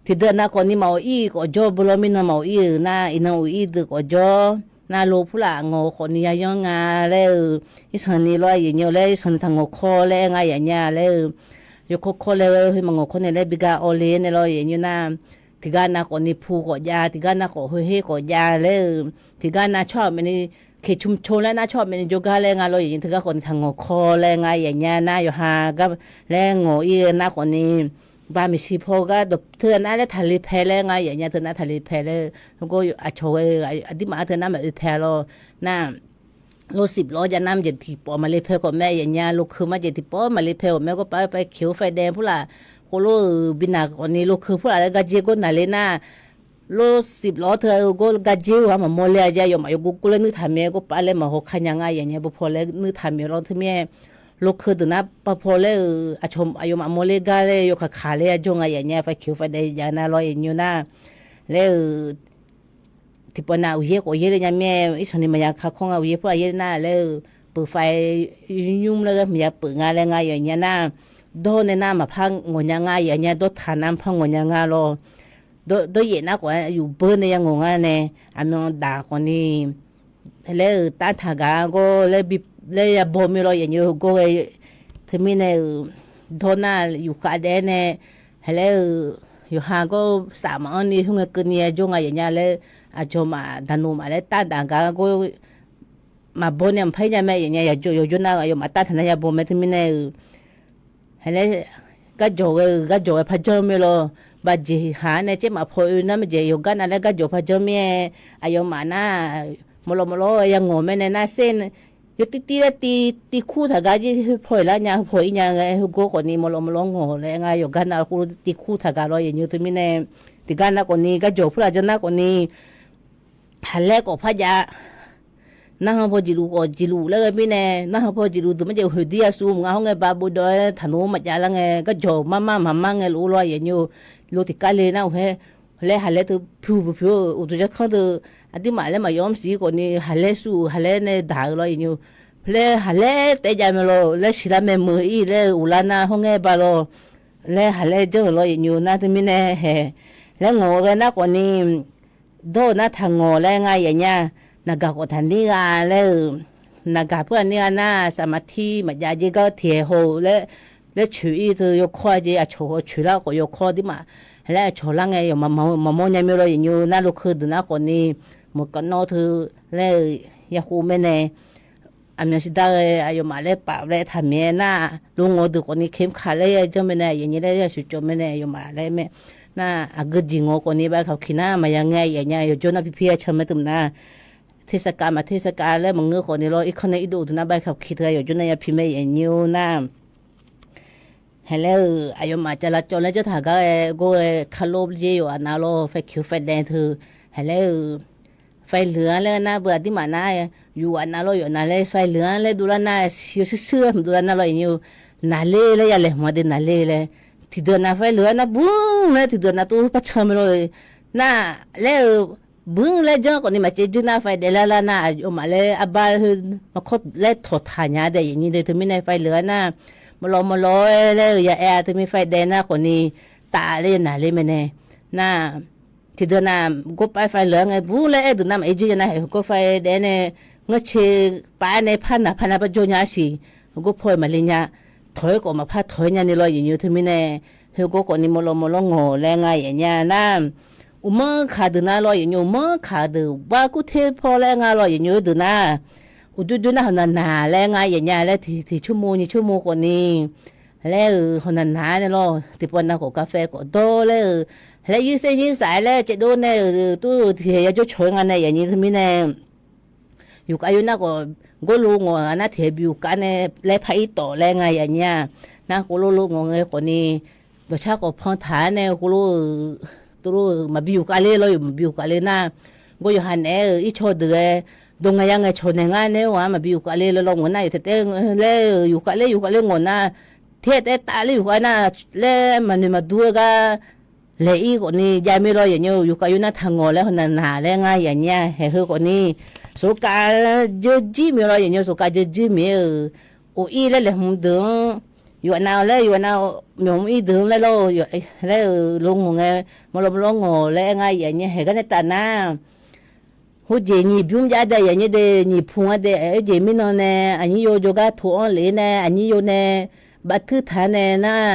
tiqdeuq nav khawfni maqghof ir-euq khawf jawr beu lawr mirnan maqghof ir-euq nar iqnan ghof ir deuq khawf jawr nar lo purlaf ngawq-eu khawfni yayanr nga laer-eu, irsanqni lawr yanyir-eu laer irsanqni taq ngawq kawr laer nga yanyir-a laer-eu, yawkawr kawr laer-eu heu maqngawq kawr nae laer bi gar awr le nae lawr yanyir nar, tiqgar nav khawfni pu khawf jav, tiqgar nav khawf heu her khawf jav laer-eu, tiqgar nav tsawrhaq maeqni keqcmq co laer nar tsawrhaq maeqni jawrgar laer nga lawr yanyir teugar khawfni taq ngawq kawr laer nga yanyir nar yawqha gar laer ngawq ir-eu nar khawfni, ba maeqshi paw gar dawq teu nar laer taqle pae laer nga yanyir teu nar taqle pae laer, heugar aqcawq ghae aqdirmaf-anr teu nar maqoe pae lawr nar, losif lawr jav nar maqjeq tiqpawf maqle pae khawf mae yanyir-a, lokeu maqjeq tiqpawf maqle pae khawf mae gawr paf-aer fae keq-eu fae dae purlaf, khoerlof-euq bi naq khawfni lokeu purlaf laer garjer gawr naqle nar, losif lawr teu gawr garjer-eu ghaq maqmawr le-a jeq aqyawfmaf yawgor gor laer nuir taq mae gawr paf laer maqhaw kar nya nga yanyir beu paw laer nuir taq mae lawr teumirnae, lokeu deuq nar papaw laer-euq aqcawq aqyawfmaf mawr le gar laer yawkaq kaq laer-a jawr nga yanyir-a fae keq-eu fae dae jav nar lawr yanyir-eu nar, laer-euq tiqpawf nav uqyaer khawf yaer le nya mir-aer irsanqni maqya kakawr nga uqyaer purlaf yaer nar laer-eu, peuq fae nymr laer ghae maqya peuq nga laer nga yanyir nar, dawr nae nar maqpar ngawq nya nga yanyir dawr taq nar maqpar ngawq nya nga lawr, dawr yaef nar khawf yuf beur nae ya ngawq nga nae, aqmyan daq khawfni laer-euq tar taq gaq gawr laer bi laer ya baw mir lawr yanyir-eu gawr ghae, teumirnae-euq dawr nar yufkhav daef-aer nae, haqlaer-euq yawqha gawr saf maqanr ni khoerngae keuvni ya jawr nga yanyir laer, aqjawq maf daqnoq maf laer tar daq gaq gawr maqbaw nae maqpar ir nya mae yanyir yawqjawr nar aqyawfmaf tar taq nar ya baw mae teumirnae-euq, haqlaer garjawq ghae-euq garjawq ghae par janr mir lawr, baqjeq haq-anr nae caer maqpaw oe nar maqjeq yawqgar nav laer garjawq par janr mir-aer, aqyawfmaf nar maqlawr maqlawr ya ngawq mae nae nar ser yawtir tir laer tiv tiv kur taq gaq jir heu paw-iq lar nya heu paw-ir nya ngae heugawr khawfni maqlawr maqlawr ngawq laer nga yawqgar nav khoerlof tiv kur taq gaq lawr yanyir teumirnae, tiqgar nav khawfni garjawq purlaf janr nar khawfni haqlaer khawf par jav. Narhan paw jeqluf khawf jeqluf laer ghae mirnae, narhan paw jeqluf deuq maqjav hoeqdir yasuv maqnga hawr ngae ba bovdawv-aer taqnov maqjav lar ngae, garjawq marmar maqmar ngae lof-eu lawr yanyir-eu, lo tiqkar le nar-euq haer, laer haqlaer teu pyuq pyuq pyuq-eu uqduq jarkanr teu, aqdirmaf laer maqyawf mr siq khawfni haqlaer suv-euq haqlaer nae daq-eu lawr yanyir-eu, laer haqlaer taef jav mae lawr laer siqlar mae meuq-ir laer-eu uqlar nar hawr ngae ba lawr, laer haqlaer janr-euq lawr yanyir-eu nar teumirnae hae, laer ngawq-eu ghae nar khawfni dawr-eu nar taq ngawq laer nga yanyir-a, naqgaq khawf taqnir gha laer-euq, naqgaq pur-aq nir gha nar safmaqtir maqjav jer gar tiqhaeq haw-eu laer, laer coeq-ir teu yawkawr-a jeq aqcawq haw coeq lar khawf yawkawr aqdirmaf, laer aqcawq lar ngae yawf maqmawr nya mir lawr yanyir-eu nar lokeu deuq nar khawfni, maqkawv nawr teu laer-eu yakhov mae nae, aqmyan siqdar ghae aqyawfmaf laer paf laer taqmaeq nar, lo ngawq deuq khawfni kemkaq laer ya janr mae nae yanyir laer ya shuqcawv mae nae aqyawfmaf laer mae, nar aqgeu jeq ngawq khawfni ba kaq kiq nar maqya ngae yanyir yawqjawr nar pipir ya can mae teu nar, tersaqkav maqtersaqkav laer maqngeur khawfni lawr irkanr nae irdov deuq nar ba kaq kiq teu yawqjawr nar ya pi mae yanyir-eu nar, haqlaer-euq aqyawfmaf cavlaq cawv laer janr taq gar ghae gor ghae kalof jer yawf aqnav lawr faeq keq-eu faeq daev teu, haqlaer-euq faeq leuq-anr laer nar beu aqdirmaf nar, yuf aqnav lawr yawf aqnav laer faeq leuq-anr laer dovlar nar, yawshuir shuir-aer hmq dovlar nar lawr yanyir-eu, naqler laer ya laeqhmq-a de naqler laer, tiqdeuq nav faeq leuq-anr nar bur laer tiqdeuq nav tov par can mae lawr, nar laer-euq bur laer janr khawfni maqcaev jir nar faeq daev lar lar nar aqyawfmaf laer arbar heu maqkawr laer tawqtaq nya dae yanyir de teumirnae faeq leuq-anr nar, maqlawr maqlawr-aer laer-eu ya aer-a teumirnae faeq daev nar khawfni, taf laer ya naqler mae nae, nar tiqdeuq nav gawr pav-aer faeq leuq-anr ngae bur laer aer deuq nar maqaer jir ya nar haeq gawr faeq daev-aer nae, ngeurcae pav-aer nae par naq par nar par jawr nya-ar siq, gawr paw-iq maqle nya, tawq-aer khawf maqpar tawq-aer nya ni lawr yanyir-eu teumirnae, heugawr khawfni maqlawr maqlawr ngawq laer nga yanyir-a nar, uqmanr kaq deuq nar lawr yanyir uqmanr kaq deuq bar kur ter paw laer nga lawr yanyir-eu deuq nar, uqdoer doer nar hawq naq naq laer nga yanyir-a laer tiq tiq tsawrmov nyiq tsawrmov khawfni, laer-euq hawq naq naq-aer nae lawr tiqpawf nav khawf kavfae khawf dawr laer-euq, laer yir ser yir saf-aer laer caevdov nae-euq tov-eu tiqhaeq ya jawr cawq-aer nga nae yanyir teumirnae, yufkhav yur nar khawf, gawrlo ngawq-a nar tiqhaeq bi yufkhav nae laer par ir tawf laer nga yanyir-a, nar khoerlof lo ngawq ngae khawfni, dawqcar khawf pan taq-aer nae khoerlof-euq, tov lof-euq maqbi yufkhav ler lawr yawf maqbi yufkhav ler nar, Gawr yawqha naeq-aer-euq ircawq deuq-aer dawq ngaeq ya ngaeq cawq naeq ngar nae-awr maq bi yufkhav le law law ngawq nar, yawqtaeq taef-aer laer-eu yufkhav ler yufkhav ler ngawq nar, tiqhaer taef-aer taf ler yufkhav nar laer maqnoeq maqdur-aer gar laeq-ir khawfni jav mir law yaqnyir-eu yufkhav yur nar taq ngawq laer hawq naq naq laer ngar yaqnyir-a haeq heu khawfni, soqkav jeur jir mir law yaqnyir-eu soqkav jeur jir mir-euq of ir laer laeqhmq deuq-anr yawqnav laer yawqnav myawq mr ir deuq-anr laer law-eu laer-euq lo ngawq ngae, maqlaw maqlaw ngawq laer aer ngar yaqnyir haeq gar nae taf nar, heujeq nyiq bymr jav dae yaqnyir de nyiq pu-anr dae aer jeq mirnan nae aqnyir yo jawrgar toq-anr lef nae aqnyir yo nae bavtuir taq nae nar,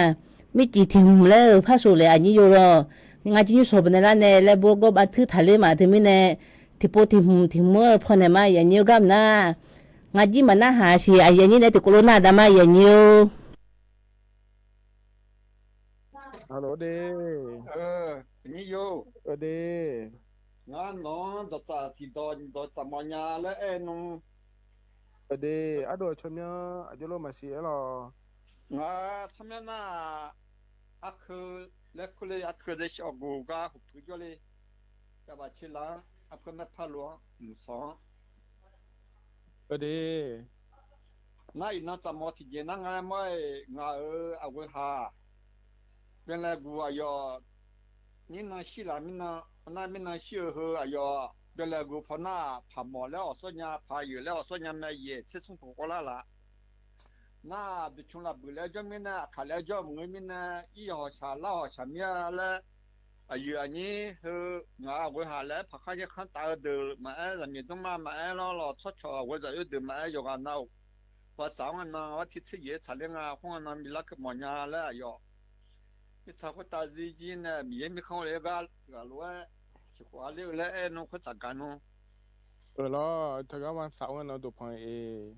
mircif tiq hmq laer-euq par soq lef aqnyir yo law, ngar jir nymr shawq baqnaeq lar nae laer bur gawr bavtuir taq ler maq teumirnae, tiqpov tiq hmq tiq hmq-eu pawnaeq ma yaqnyir-eu gar mq nar, ngar jir maq narhaq siq aqyuif aqnyir nae tiqkawv lof nar daqma yaqnyir-or. Aqnyir yo, ngar nawq-anr dawqtsaf tiqdawq nyiq dawq tsaf mawf nya laer aer nmr. Aqdui aqcawq myanr aqjox lof maqsiq aer lawq. Ngar tsawrmyanr nar, arkeu laer kur le, arkeu dae shawq guf gar huqpuiq jawr le. Cavbaf caerlaf-anr arpeu maerpar lof-anr mqsanq-anr, nar iqnan tsaf mawf tiqjeq nar nga laer mawr-aer ngaq-euq aqghoe haq byanlae guf aqyawf, mirnan shirlaq mirnan nar mirnan shir-eu heu aqyawf byanlae guf paw nar, paq mawf laer awq sawr nya, paq yeuf laer awq sawr nya mae, yaeq tser smr khof kawv lar laf. Nar-aq, duqcmq laf buiq laer jawr mirnae, aqkaq laer jawr maqngeur mirnae, ir yawq hawq shaq lar hawq shaq mir-a laer, aqyuif aqnyir heu ngaq-euq aqghoe haq laer paq kharyaer kanr taf-eu deuq maqaer, zaqmiq dmrma maqaer, lawr lawq tsawrcawq aqghoe zaq oer deuq maqaer, yawqghaq nav-euq baqsaq-anr ngae nan artiv tser jeq-aer tsaqler nga, khoerngae nan bi larkeuv mawf nya laer aqyawf mirtsaq khoertav zir jir nae Miqyaer mirkhanq le-eu gar tiq ghaq lof-aer tiq khof-a ler-eu laer aer nmr, khoertsaq gaq nmr. Lawr, teugar baqsaq-anr ngae nan dawqpanq-iq,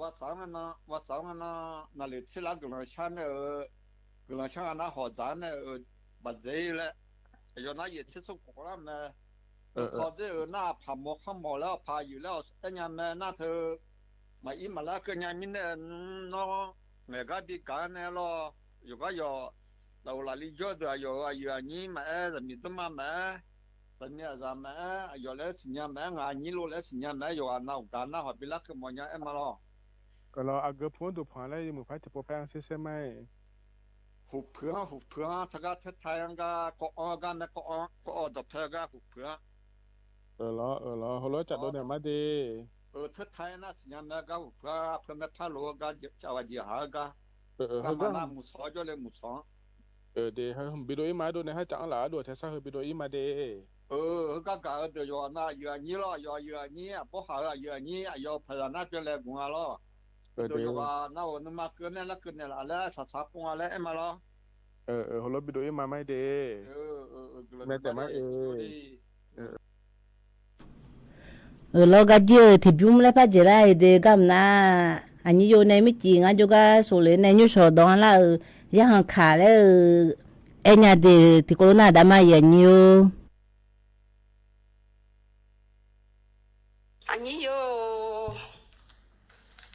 baqsaq-anr ngae nan, baqsaq-anr ngae nan naqleuq tser lar guiqlanq shar nae-eu, guiqlanq shar nga nar hawq dzaq-anr nae-eu baqdzae-ir laer, aqyawf nar yaeq tser smr khof kawv lar mae. Teu paw dzer-euq nar paq mawf khanr mawf laer awq paq yeuf laer awq aer nya mae nar teu, maqir maqlar keuv nya mirnae nmr nawr, ngaeq gar bi gaq-anr nae lawr, yawqgar yawq laf uq laf li jawr deuq aqyawf-euq aqyuif aqnyir maqaer, zaqmiq dmrma maqaer, zaqmiq aqzaq maqaer, aqyawf laer siqnya maqaer, ngaq aqnyir lo laer siqnya maqaer, yawqghaq nav uqgaq nar hawq bi larkeuv mawf nya aer ma lawr. Lawr, aqgeu pu-anr dawqpanq laer yawmuiq par tiqpov paer-anr ser ser ma-iq. Huqpuiq-anr, huqpuiq-anr, teugar teurtav-anr gar kawv-anr gar mae, kawv-anr kawv-awr dawqpae-eu gar huqpuiq-anr. Lawr, lawr, heulof-aer caf dov naeq ma de. Teurtav-aer nar siqnya mae gar huqpuiq-anr, arpeu maerpar lof-eu gar, caf ghaq jeq haq-eu gar, garma nar muiqsawq-awr jawrle muiqsawq-anr. De, heu bidov-ir ma ardov nae harcaf-anr laf ardov tae sar heu bidov-ir ma de. Heugar gaq-eu deuq yawqghaq nav aqyuif aqnyir lawr, aqyawf aqyuif aqnyir aqbawr haq-eu aqyuif aqnyir aqyawf-euq paqzaq nar byanlaeq guf nga lawr. Deuq yawqghaq nav-euq nuima keuv nae larkeuv naeqlaf laer saqsaq pov nga laer aer ma lawr. Heulof bidov-ir ma ma-ir de. Nae taef ma-ir. Euq lawr, garjir-euq tiqbymr laer par dzaeqlar-iq de garma nar, aqnyir yo nae mircif ngar jawrgar sofle nae nymrshawq dawq-anr lar-euq yarhanq kaq laer-euq aernya de, tiqkawv lof nar daqma yaqnyir-or. Aqnyir yo,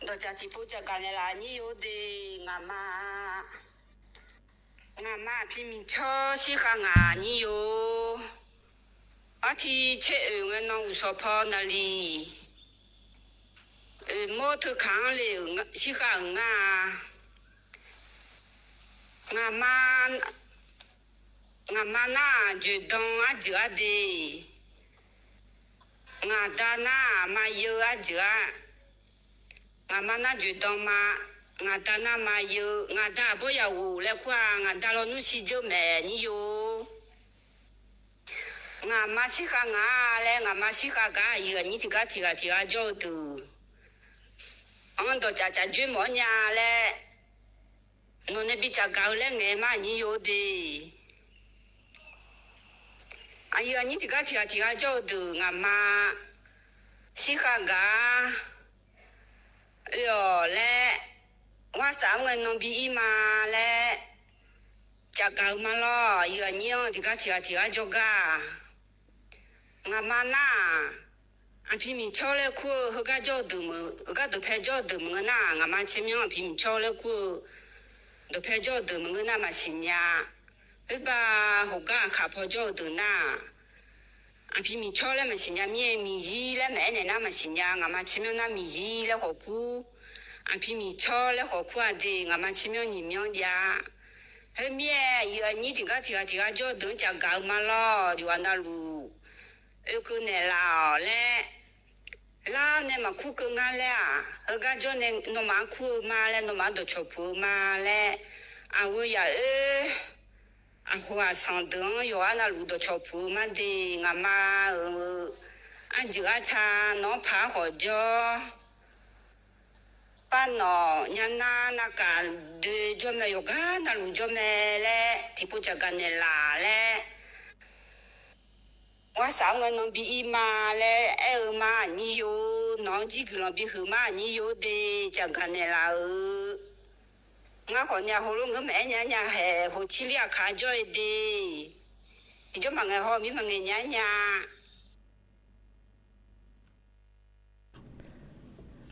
dawqcaf tiqpov caf gaq naeqlaf aqnyir yo de, ngaqma, ngaqma aqpir miqcawr shirkhav ngaq aqnyir yo. Artiv caer oeq ngae nan uqshawq paw naqliq oeqmawr teukaq-anr le shirkhav-euq ngar-a. Ngaqma, ngaqma nar-aq joeqdan arjeuq-ar de. Ngaqda nar-aq mayeu arjeuq-ar. Ngaqma nar joeqdan ma. Ngaqda nar mayeu. Ngaqda aqbawr yaqghof laer kur-a. Ngaqda lawnmr shirdzeur maeq nyir yo. Ngaqma shirkhav ngaq-a laer ngaqma shirkhav gaq aqyuif aqnyir tiqgar tiqghaq tiqghaq jawr-eu deuq-anr dawqcaf caf joer mawf-awr nya laer, nawq nae bi caf gaq-eu laer ngaeq ma aqnyir yo de. Aqyuif aqnyir tiqgar tiqghaq tiqghaq jawr-eu deuq ngaqma shirkhav gaq-a. Oe-awq laer, gharsaq-anr ngae nan bi ir ma laer, caf gaq-eu ma lawr, aqyuif aqnyir-anr tiqgar tiqghaq tiqghaq jawrgar-aq. Ngaqma nar-aq, aqpir miqcawr laer kur-eu heugar jawr-eu deuq meuq, heugar dawqpae jawr-eu deuq meuq ngeur nar-aq, ngaqma caermyanr aqpir miqcawr laer kur-eu dawqpae jawr-eu deuq meuq ngeur nar maqsiq nya. Khoerbar hawqgar aqkaq paw jawr-eu deuq nar-aq, Aqpi miqcawr laer maqsiqnya mir-aer, miqyir laer maqaer naeq nar maqsiqnya, ngaqma tsermyanr nar miqyir laer khawf kur. Aqpi miqcawr laer khawf kur-a de, ngaqma tsermyanr nyiq myanr jav-a. Khoermir-aer, aqyuif aqnyir tiqgar tiqghaq tiqghaq jawr-eu deuq-anr caf gaq-eu ma lawr, yawqghaq navluf oekeuv naeqlaf-awq laer, lar nae maqkur keuv ngar laer-aq, heugar jawr nae nawmaf-anr kur-eu ma laer, nawmaf-anr dawqcawq puq-eu ma laer, aqghoe yaq oer, aqhoq aqsanq deuq-anr yawqghaq navluf dawqcawq puq-eu ma de, ngaqma-euq arjeuq arca nawq-anr paq-aer khawf jawr. Par nawq nya nar navkaq doe jawr mae, yawqgar navluf jawr mae laer tiqpov caf gaq naeqlaf laer, gharsaq-anr ngae nan bi ir ma laer aer-eu ma aqnyir yo, nawq-anr jir guiqlanq bihuiq ma aqnyir yo de, caf gaq naeqlaf-euq. Ngar khawf nya heulof ngeur maqaer nya nya haeq, hoqcirlir aqkaq jawr-eu de. Tiqjawr maqngaeq haw mir maqngaeq nya nya.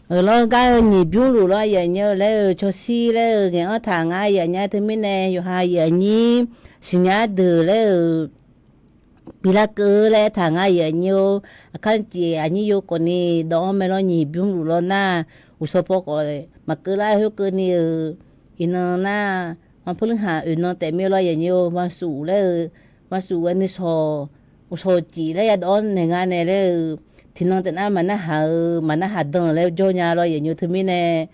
Euq lawr gar-eu nyiq bymr luf lawr aqyuif aqnyir-eu laer-eu cawshir laer-eu ngaeq-anr taq ngar aqyuif aqnyir teumirnae yawqha aqyuif aqnyir siqnya deuq laer-euq bi larkeuv laer taq ngar aqyuif aqnyir-or. Aqkar jeq aqnyir yo khawfni dawv-anr mae lawr nyiq bymr luf lawr nar, uqshawq paw khawf maqkeuv lar khoerkeuvni-euq iqnan nar, manpeuq lmqhaq oeq nan taef mir lawr aqyuif aqnyir-or. Mansuq laer-eu, mansuq-aer nuishawq, uqshawq uqcif laer yadawv-anr naeq nga nae laer-eu, tiqnan taef nar maqnarhaq-eu maqnarhaq dan laer jawr nya lawr aqyuif aqnyir teumirnae,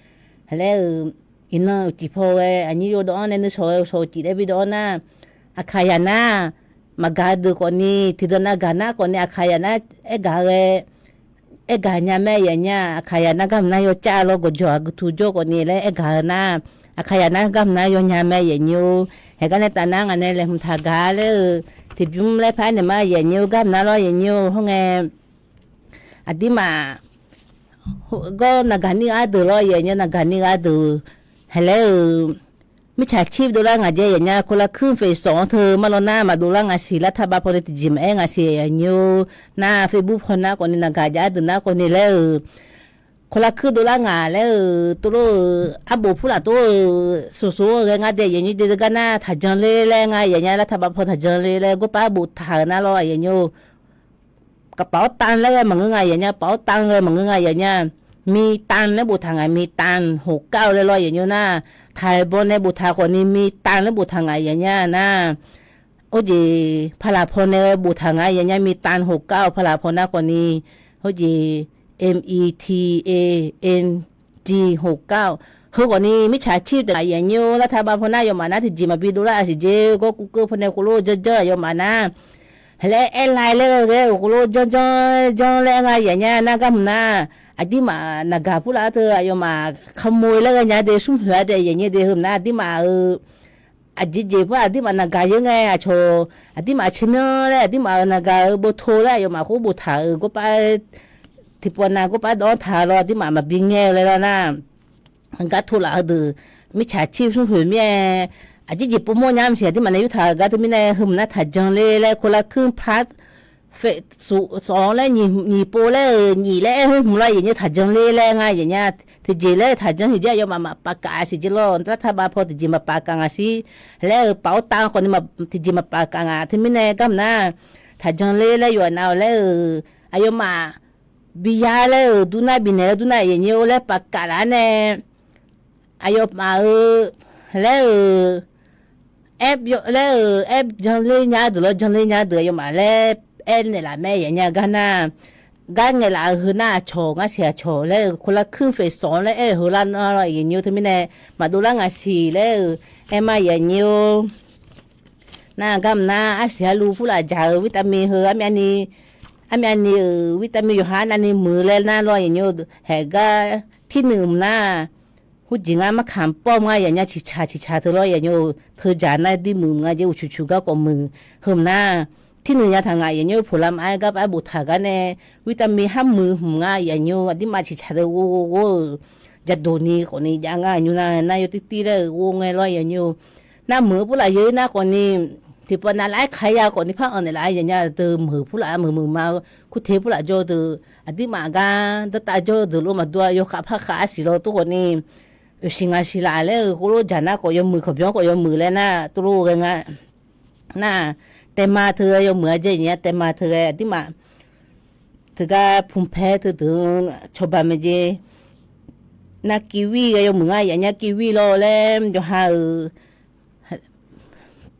laer-eu, iqnan uqcif paw ghae aqnyir yo dawv-anr nae nuishawq ghae uqshawq uqcif laer bi dawv-anr nar, aqkaq yaq nar maqgaq deuq khawfni tiqdeuq nav gaq nar khawfni aqkaq yaq nar aergaq ghae aergaq nya mae aqyuif aqnyir-aq. Aqkaq yaq nar garma nar yawcav lawr gawqjawq aqgeu tu jawr khawfni laer aergaq-eu nar, aqkaq yaq nar garma nar yawnya mae aqyuif aqnyir-or. Haeqgar nae taf nar ngaq nae laeqhmq taq gaq laer-eu tiqbymr laer par-aer naeq ma aqyuif aqnyir-or, garma nar lawr aqyuif aqnyir-or. Khoerngae aqdirmaf gawr naqgaq nir gaq deuq lawr aqyuif aqnyir, naqgaq nir gaq deuq haeq laer-eu, mirtsaq cir dovlar ngaq jae aqyuif aqnyir, คนละครึ่ง phase สอง teu mar lawr nar maqdov lar ngaq siq, lar tar bav paw nae tiqjeq maqaer ngaq siq aqyuif aqnyir-or. Nar Facebook paw nar khawfni naqgaq jav deuq nar khawfni laer-eu คนละครึ่ง dovlar ngaq laer-eu tov lor-eu, arbof purlaf tov-eu, soqsoq-eu ghae ngar dae aqyuif aqnyir de gar nar taqjan ler laer ngar aqyuif aqnyir, lar tar bav paw taqjan ler laer gawrpav arbof taq-euq nar lawr aqyuif aqnyir-or. กระเป๋าตังค์ laer ghae maqngeur nga aqyuif aqnyir, เป๋าตังค์ ghae maqngeur nga aqyuif aqnyir, มีตังค์ laer boftaq ngaq, มีตังค์ หกเก้า laer lawr aqyuif aqnyir-or nar, taqbawr nae boftaq khawfni มีตังค์ laer boftaq ngaq aqyuif aqnyir nar, โอเค paqlaq paw nae boftaq ngaq aqyuif aqnyir, มีตังค์ หกเก้า paqlaq paw nar khawfni, โอเค M E T A N G หกเก้า heu khawfni mirtsaq cir deuq aqyuif aqnyir-or, lar tar bav paw nar aqyawfmaf nar tiqjeq maqbi dovlar-a siq jeq, gawr kuvkeuv paw nae khov lor janrjanr aqyawfmaf nar, haeq laer airline laer ghae-eu khov lor janrjanr janr laer ngar aqyuif aqnyir nar garma nar, aqdirmaf naqgaq purlaf-ar teu aqyawfmaf ขโมย laer ghae nya de, smrhoeq-ar de aqyuif aqnyir de, heu nar aqdirmaf-euq aqjeq jeq pur aqdirmaf naqgaq yeur ngae aqcawq, aqdirmaf tsermyanr laer aqdirmaf-euq naqgaq-euq เบอร์โทร laer aqyawfmaf khoer boftaq-euq gawrpav tiqpawf nav gawrpav dawv-anr taq lawr aqdirmaf maqbi ngae-eu laer lawr nar, gar tov laf-eu deuq mirtsaq cir smrhoeq mir-aer, aqjeq jeq povmawr nya maqsiq aqdirmaf nae yurtaq-euq gar teumirnae heu mq nar taqjan ler laer คนละครึ่ง plus สอง laer nyiq pov laer-euq nyiq laer aer khoer hmq lawr aqyuif aqnyir, taqjan ler laer ngar aqyuif aqnyir, tiqjeq laer taqjan siq jeq aqyawfmaf maqpaf kaf siq jeq lawr, lar tar bav paw tiqjeq maqpaf kaf ngaq siq laer-euq เป๋าตังค์ khawfni tiqjeq maqpaf kaf ngaq teumirnae garma nar, taqjan ler laer yawf nav-awq laer-euq aqyawfmaf bi ya laer-euq durnar bifnaeq laer durnar aqyuif aqnyir-or laer paf kaf laf-ar nae, aqyawfmaf-euq laer-euq app laer-euq app janler nya deuq lawr, janler nya deuq aqyawfmaf laer aer naeqlaf mae aqyuif aqnyir gar nar, gar ngaeqlaf-eu heu nar aqcawq ngar siq aqcawq laer-euq คนละครึ่ง phase สอง laer aer-euq heu lar nar lawr aqyuif aqnyir-or, teumirnae maqdov lar ngaq siq laer-euq aer ma aqyuif aqnyir-or. Nar garma nar arsiq arluv purlaf jaq-eu วิตามิน heu armyavni, armyavni-euq วิตามิน yawqha arnavni muiq-eu laer nar lawr aqyuif aqnyir-or, haeq gar tirnuiv mq nar, hurjeq ngar markaq pawr mq ngar aqyuif aqnyir, ciqcaq ciqcaq teu lawr aqyuif aqnyir-or, teu jaq nar dir muiq mq nga jeq uqcuq cuq gar khawf muiq heu mq nar, tirnuiv nya taq ngaq aqyuif aqnyir-or, ผลไม้ gar par boftaq gar nae วิตามิน har muiq hmq ngar aqyuif aqnyir-or, aqdirmaf ciqcaq teu ghov ghov ghov-euq jaqdoq ni khawfni jav ngar aqnymr nar, nar yawtir tir laer-euq ghov ngae lawr aqyuif aqnyir-or. Nar meuq-eu purlaf yeur nar khawfni, tiqpawf nav laf-aer kaq-aer ya khawfni par anr naeqlaf-aer aqyuif aqnyir deuq meuq purlaf meuq meuq ma, kurteq purlaf jawr-eu deuq aqdirmaf gar dawrtav jawr-eu deuq lof maqdur-a, yawkhav par khav-ar siq lawr tov khawfni, oeqsiq ngaq siq laf laer-euq khoerlof jaq nar khawf yawmuiq, kawqbyanr khawf yawmuiq laer nar tov lof ghae nga nar, taema teu ghae yawmuiq-a jeq aqyuif aqnyir, taema teu ghae aqdirmaf teugar pmqpaer teudeuq-anr cawba maeq jeq. Nar kiwi ghae yawmuiq ngar yaf nya kiwi lawr laer yawqha-euq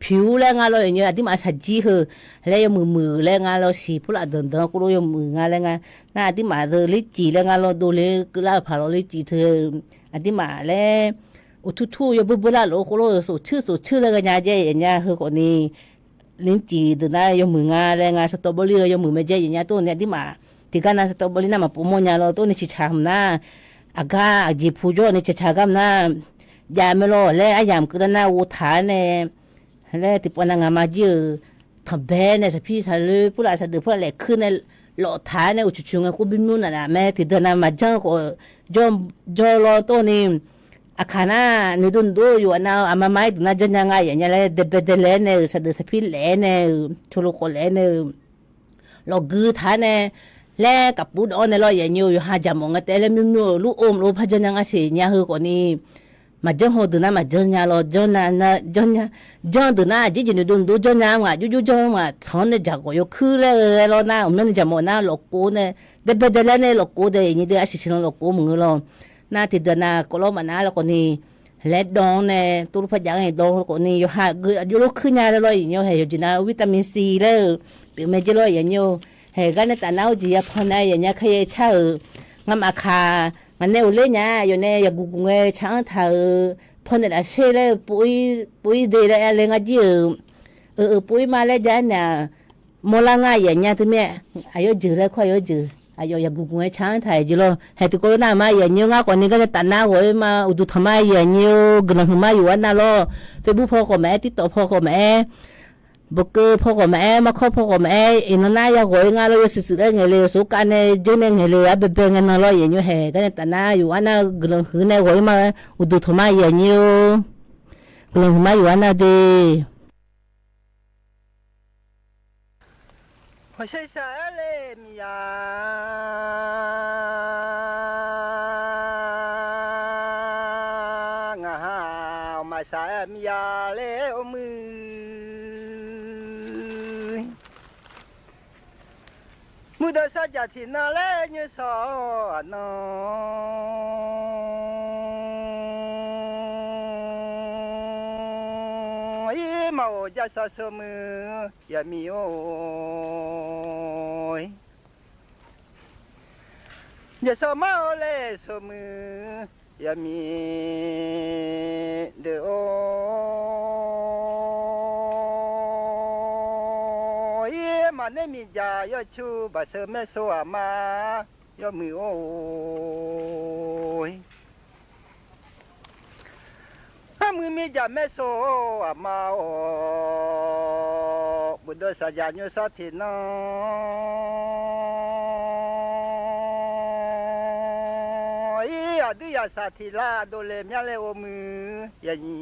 pyur laer nga lawr yawqnyi aqdirmaf shaqjir heu laer yawmuiq muiq laer nga lawr siq purlaf danqdanq-anr kurlof yawmuiq nga laer nga. Nar aqdirmaf deuq lercif laer nga lawr dovle keuvlar-euq paq lawr lercif teu aqdirmaf laer uqtur tur yawbeur beur lar lof-aer khoerlof-eu soqcuir soqcuir laer ghae nya jaer yaf nya heu khawfni lercif deuq nar yawmuiq nga laer nga saqtawv bawrli-eu yawmuiq mae jaer yaf nya tov ni aqdirmaf tiqgar nav saqtawv bawrli nar maqpov mawr nya lawr tov ni ciqcaq hmq nar aqgar aqjeq pu jawr ni ciqcaq gar mq nar jav mae lawr laer aryamq keuvlar nar ghovtaq-aer nae laer tiqpavnav ngaqma jir-euq tanqbae nae saqpir saqloer purlaf saqdeuq purlaf laeqkuir nae lawftaq-aer nae uqcuq cuq ngae khoer bymr nafnaf mae tiqdeuq nav maqjanr khawf jawr lawr tov ni aqkaq nar noeqdov noeqdov-eu yawqha nav-eu aqma ma-aer deuq nar janrnya nga yaf nya laer daebae daelae-aer nae-euq saqdeuq saqpir laef-aer nae-euq cawlo khawf laef-aer nae-euq lawfgui taq-aer nae laer kafpur dawv-awr nae lawr yaf nyi-eu yawqha jaqmawf ngae taef-aer laer mymrmyur-euq lur-or mq lor par janrnya nga siq nya heu khawfni maqjanr haw deuq nar maqjanr nya lawr janr nar janr nya janr deuq nar aqjeq jeq noeqdov noeqdov janr nya maqjur jur janr maqtanq-anr nae jaqghawq yawkuir laer-eu lawr nar uqmyanr ni jaqmawf nar lawfkov nae daebae daelae nae lawfkov dae yaf nyi deuq arsiq siq lan lawfkov maqngeur lawr nar tiqdeuq nav kawvlawr maqnar laer khawfni laer dawv-anr nae tov lor par jav-anr-iq dawv khawfni yawqha aqgeu aqjox lor kuir nya laer lawr yaf nyi-eu haeq yawqjeq nav-eu vitamin C laer-eu pyeuf mae jaer lawr yaf nyi-eu haeq gar nae taf nar-awr jeq yapan nae yaf nya kar yaer car-euq ngamaf kaq ngaq nae uqler nya yawf nae yaqguq guq ngae car-anr taq-euq paw naeq lafsher laer-eu pov-ir de laer aer le ngar jir-euq euq pov-ir ma laer ja-aer naeq-aq mawrlar ngar yaf nya teu mir-aer aqyawf jeuq laer kawr aqyawf jeuq aqyawf yaqguq guq ngae car-anr taq-euq jeq lawr haeq tiqkawv lof nar ma yaf nyi-eu ngar khawfni gar nae taf nar ghawq-ir ma uqduq tanqma yaf nyi-eu guiqlanq huiqma yuf-ar nar lawr Facebook paw khawf maqaer TikTok paw khawf maqaer bawqkeuv paw khawf maqaer markawr paw khawf maqaer iqnan nar yaghawq-ir ngar lawr yawshuif shuif laer ngaeq le-euq sofkavnae janr nae ngaeq le-euq arbaebae ngae nan lawr yaf nyi-eu haeq gar nae taf nar yuf-ar nar guiqlanq huiq nae ghawq-ir ma uqduq tanqma yaf nyi-eu guiqlanq huiqma yuf-ar nar de Hawshaer shaq-aer le miqya, ngaq ha-aq maqshaq-aer miqya le or muiq. Muiqdawq sarjaq tiqnan laer nyoer shawq-awr aqnan, ir maqghof jav shawq sheuq muiq yaqmiq or. Jav shawq mar-awr laer sheuq muiq yaqmiq deuq or. Ir maqner miqjaq yawcu baqsheuq maersov aqma yawmuiq or. Armuiq miqjaq maersov aqma or. Muiqdawq sarjaq nyoer shawr tiqnan, ir aqdui yaqsaq tiqlar dovle myanr le or muiq yaqnyiq.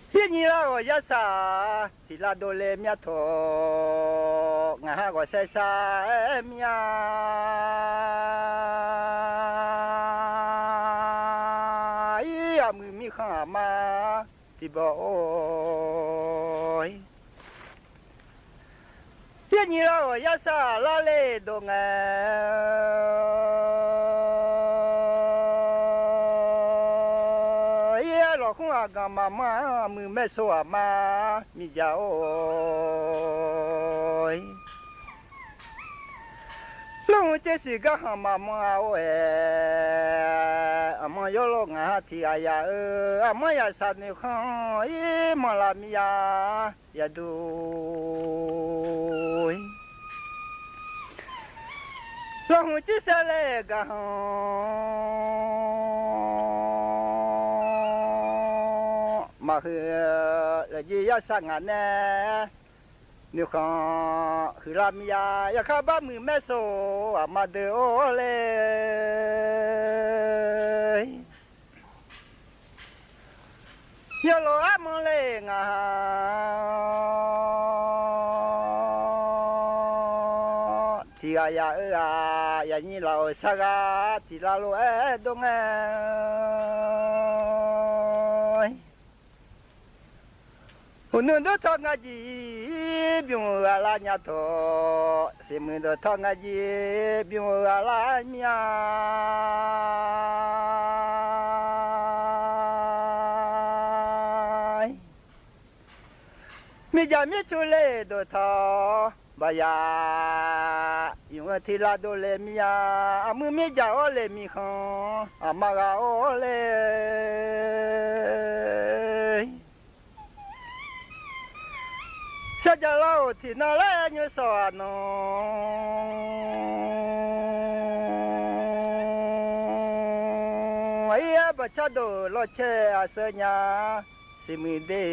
Yaqnyiq lar-awq yarsaq tiqlar dovle myanr tawq, ngaq ha ghawqsaer shar-aer myanr. Ir aqmuiq mirkhanq aqma tiqbawr or. Yaqnyiq lar-awq yarsaq lar le dov ngae, ir lawqkhmr aqganq maqmanr aqmuiq maersov aqma miqjaq or. Lawrhmq tser siq garkhanq maqmanr-a or-aer, aqmanr yawrlawr ngaq ha tiqghaq yaq-eu, aqmanr yaqsaq noeqkhanq ir manqlav miqya yaqduq. Lawrhmq tser saer laer garkhanq maqhuiq, lafjeq yarsaq ngaq nae noeqkhanq huiqlar miqya, yaqkar barmuiq maersov aqma deuq or le. Yawlof armanr le ngaq ha tiqghaq yaq-eu-aq, yaqnyir laf-euq sar ghaq tiqlar lof-aer dov ngae. Uqnuiv dawrtawq nga jeq bymr-euq aqlaf nya tawq, siqmuiq dawqtawq nga jeq bymr-euq aqlaf mir-a. Mirjaq mircu le dawqtawq baqyaq, yuf-eu tiqlav dovle mir-a. Aqmuiq mirjaq-awr le mirkhanq, aqma ghaq-awr le. Sarjaq lar-awq tiqnan laer nymrshawq aqnan, ir-aer baqcar dov-euq lawrcae aqseur nya, siqmuiq de.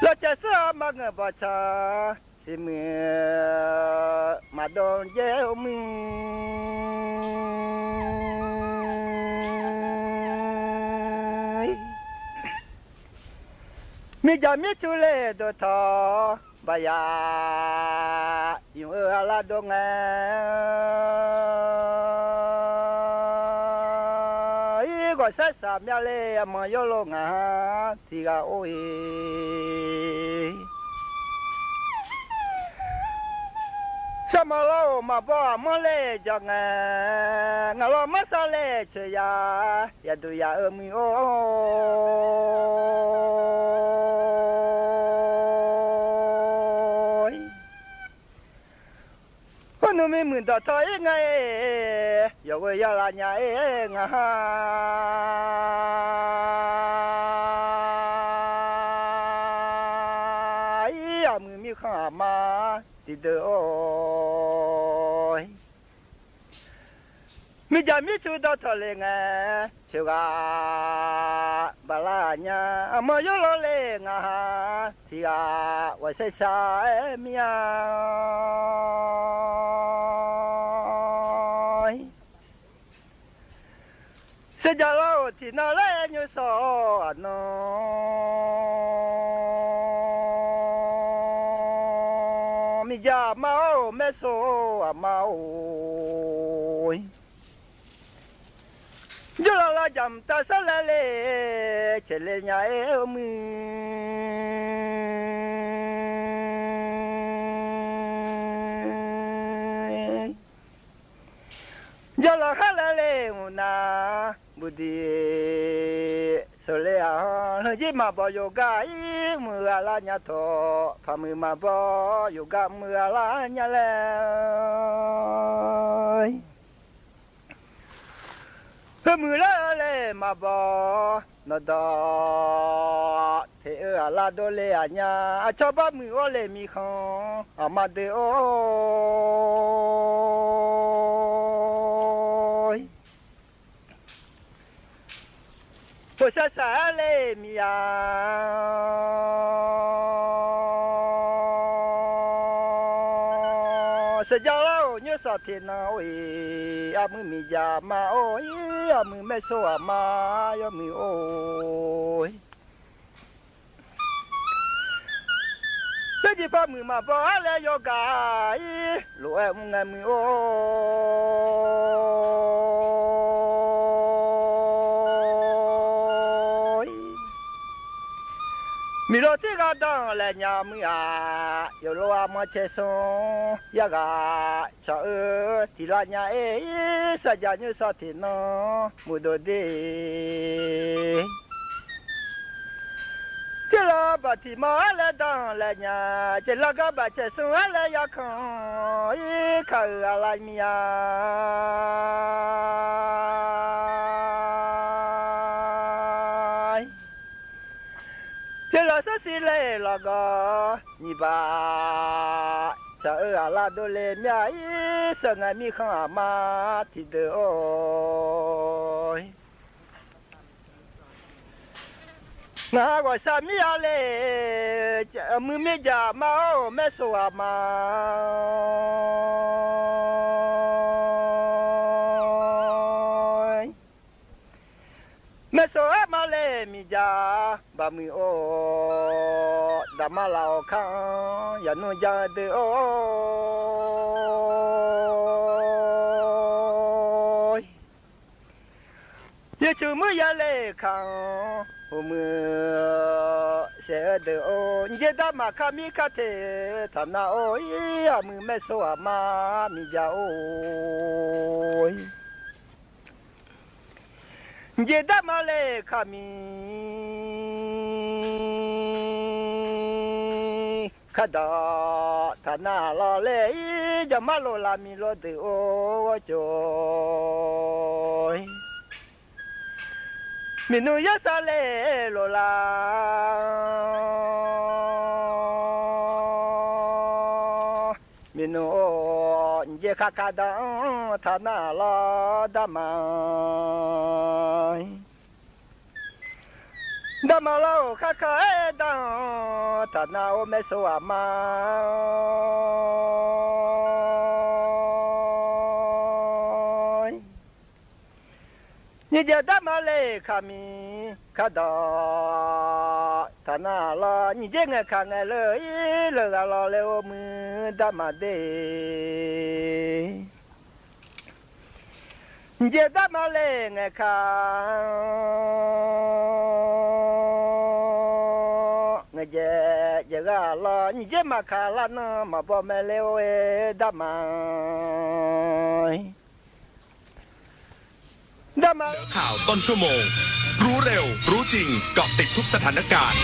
Lawrcae seur-a ma ngeur bawqcan, siqmuiq maqdov jaer-eu muir. Mirjaq mircu le dawqtawq baqyaq, yuf-eu aqlaf dov ngae, ir ghawqsaer saq myav le aqmanq yawrlo ngaq-anr tiqghaq or-e. Sarma lar-awq maqbaw aqmanr laer jaq ngae, ngaq lawr manrsar laer coeq ya, yaqduq yaf-eu muiq or. Khoernuv mirmuiq dawqtawq ir ngae, yawqghoe yalav nya-aer ngaq-a. Ir aqmuiq mirkhanq aqma tiqdeuq or. Mirjaq mircu dawqtawq le ngae, coeqghaq baqlar aqnya, aqmanq yawrlo le ngaq-a, tiqghaq ghawqsaer saq-aer mir-a. Sarjaq lar-awq tiqnan laer nymrshawq aqnan, mirjaq aqma-or, maersor aqma-or. Jawrlav lav jaq mqtav sarlaer le, caeqle nya-aer-eu muir. Jawrlav khar laer le mqnav buqdiq sheuqle-aq, leujir maqbaw yawqgar ir muiq-eu aqlaf nya tawq, paqmuiq maqbaw yawqgar muiq-eu aqlaf nya laer. Heumiq lar-eu laer maqbaw nawqdawq teq-eu aqlaf dovle aqnya, aqcawq bar muiq-awr le mirkhanq aqma deuq or. Poqsav saq-aer le miq-a. Sheuqjav lar-euq nymrshawq tiqnan or-iq, armuir miqjaq ma or-ir, armuir maersor aqma yawmuiq or-ir. Laerjeq pawmuiq maqbaw-ar laer yawgaq-ir, lof-aer mr ngae muiq or-ir. Miqlo tirghaq danq laeq nya muiq-aq, yawqlo armanr caer smr yarghaq cawq-eu tiq lav nya-ir, shaqjaq nymrshawq tiqnan muiqdov de. Tirlav baqtiqmanq-ar laer danq laeq nya, caeqlar gar baq caeq smr-ar laer yarkanq-ir kaq-euq aqlaf miq-a. Tirlav sarsiq laer lawqgawv nyiq baq cawq-eu aqlaf dovle myav-ir, sheuqngae mirkhanq aqma tiqdeuq or. Ngaq-anr ghawqshaq mir-a le, muiq mirjaq ma or maersor aqma. Maersor aqma le miqjaq baqmuiq or, daqma laf awqkar-anr yaqnmr ja-eu deuq or. Yawtsmq muir ya laer kaq-anr, uqmuiq saef-eu deuq-or, nyiq jeq darmaf kar mir kar teq taq nar-or, ir aqmuiq maersor aqma miqbya-or. Nyiq jeq darmaf laer kaq mir kardawq taq nar lawr laer, ir jaqmar lof laf miq lof deuq-or, ghawrcawq miqnmr yarsar laer lof laf miqnmr or, nyiq jeq kaq kaq danq-anr taq nar lawr darmaf. Darmaf lar-or, khar kaq-aer danq-anr taq nar-or, maersor aqma. Nyiq jeq darmaf laer kaq mir kardawq taq nar lawr, nyiq jeq ngaeq kaq ngaeq leu ir leu ghaq lawr laer-or, muiq darmaf de. Nyiq jeq darmaf laer ngaeq kaq ngaeq jaeq jaeq ghaq lawr, nyiq jeq maqkaq lar nan maqbaw mae laer-or, darmaf. ข่าวต้นชั่วโมง รู้เร็ว รู้จริง เกาะติดทุกสถานการณ์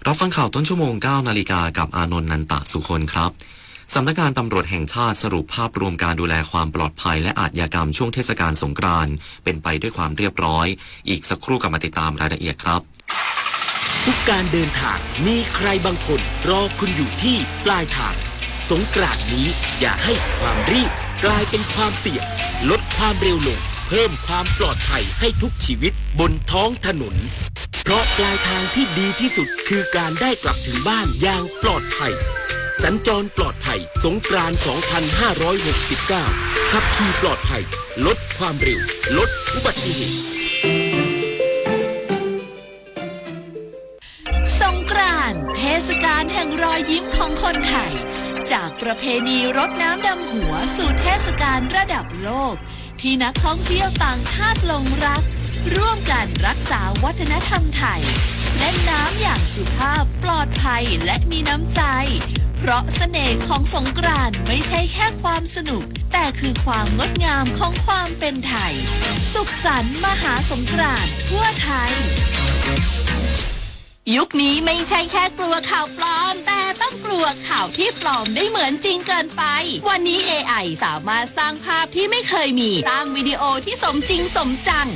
รับฟังข่าวต้นชั่วโมง เก้านาฬิกา กับอานนท์ นันตะสุคนครับ สำนักงานตำรวจแห่งชาติสรุปภาพรวมการดูแลความปลอดภัยและอาชญากรรมช่วงเทศกาลสงกรานต์ เป็นไปด้วยความเรียบร้อย อีกสักครู่กลับมาติดตามรายละเอียดครับ ทุกการเดินทางมีใครบางคนรอคุณอยู่ที่ปลายทาง สงกรานต์นี้อย่าให้ความรีบกลายเป็นความเสี่ยง ลดความเร็วลง เพิ่มความปลอดภัยให้ทุกชีวิตบนท้องถนน เพราะปลายทางที่ดีที่สุดคือการได้กลับถึงบ้านอย่างปลอดภัย สัญจรปลอดภัย สงกรานต์ สองพันห้าร้อยหกสิบเก้า ขับขี่ปลอดภัย ลดความเร็ว ลดอุบัติเหตุ สงกรานต์ เทศกาลแห่งรอยยิ้มของคนไทย จากประเพณีรดน้ำดำหัวสู่เทศกาลระดับโลก ที่นักท่องเที่ยวต่างชาติหลงรัก ร่วมกันรักษาวัฒนธรรมไทย เล่นน้ำอย่างสุภาพ ปลอดภัย และมีน้ำใจ เพราะเสน่ห์ของสงกรานต์ไม่ใช่แค่ความสนุก แต่คือความงดงามของความเป็นไทย สุขสันต์มหาสงกรานต์ทั่วไทย ยุคนี้ไม่ใช่แค่กลัวข่าวปลอม แต่ต้องกลัวข่าวที่ปลอมได้เหมือนจริงเกินไป วันนี้ เอไอ สามารถสร้างภาพที่ไม่เคยมี สร้างวิดีโอที่สมจริงสมจัง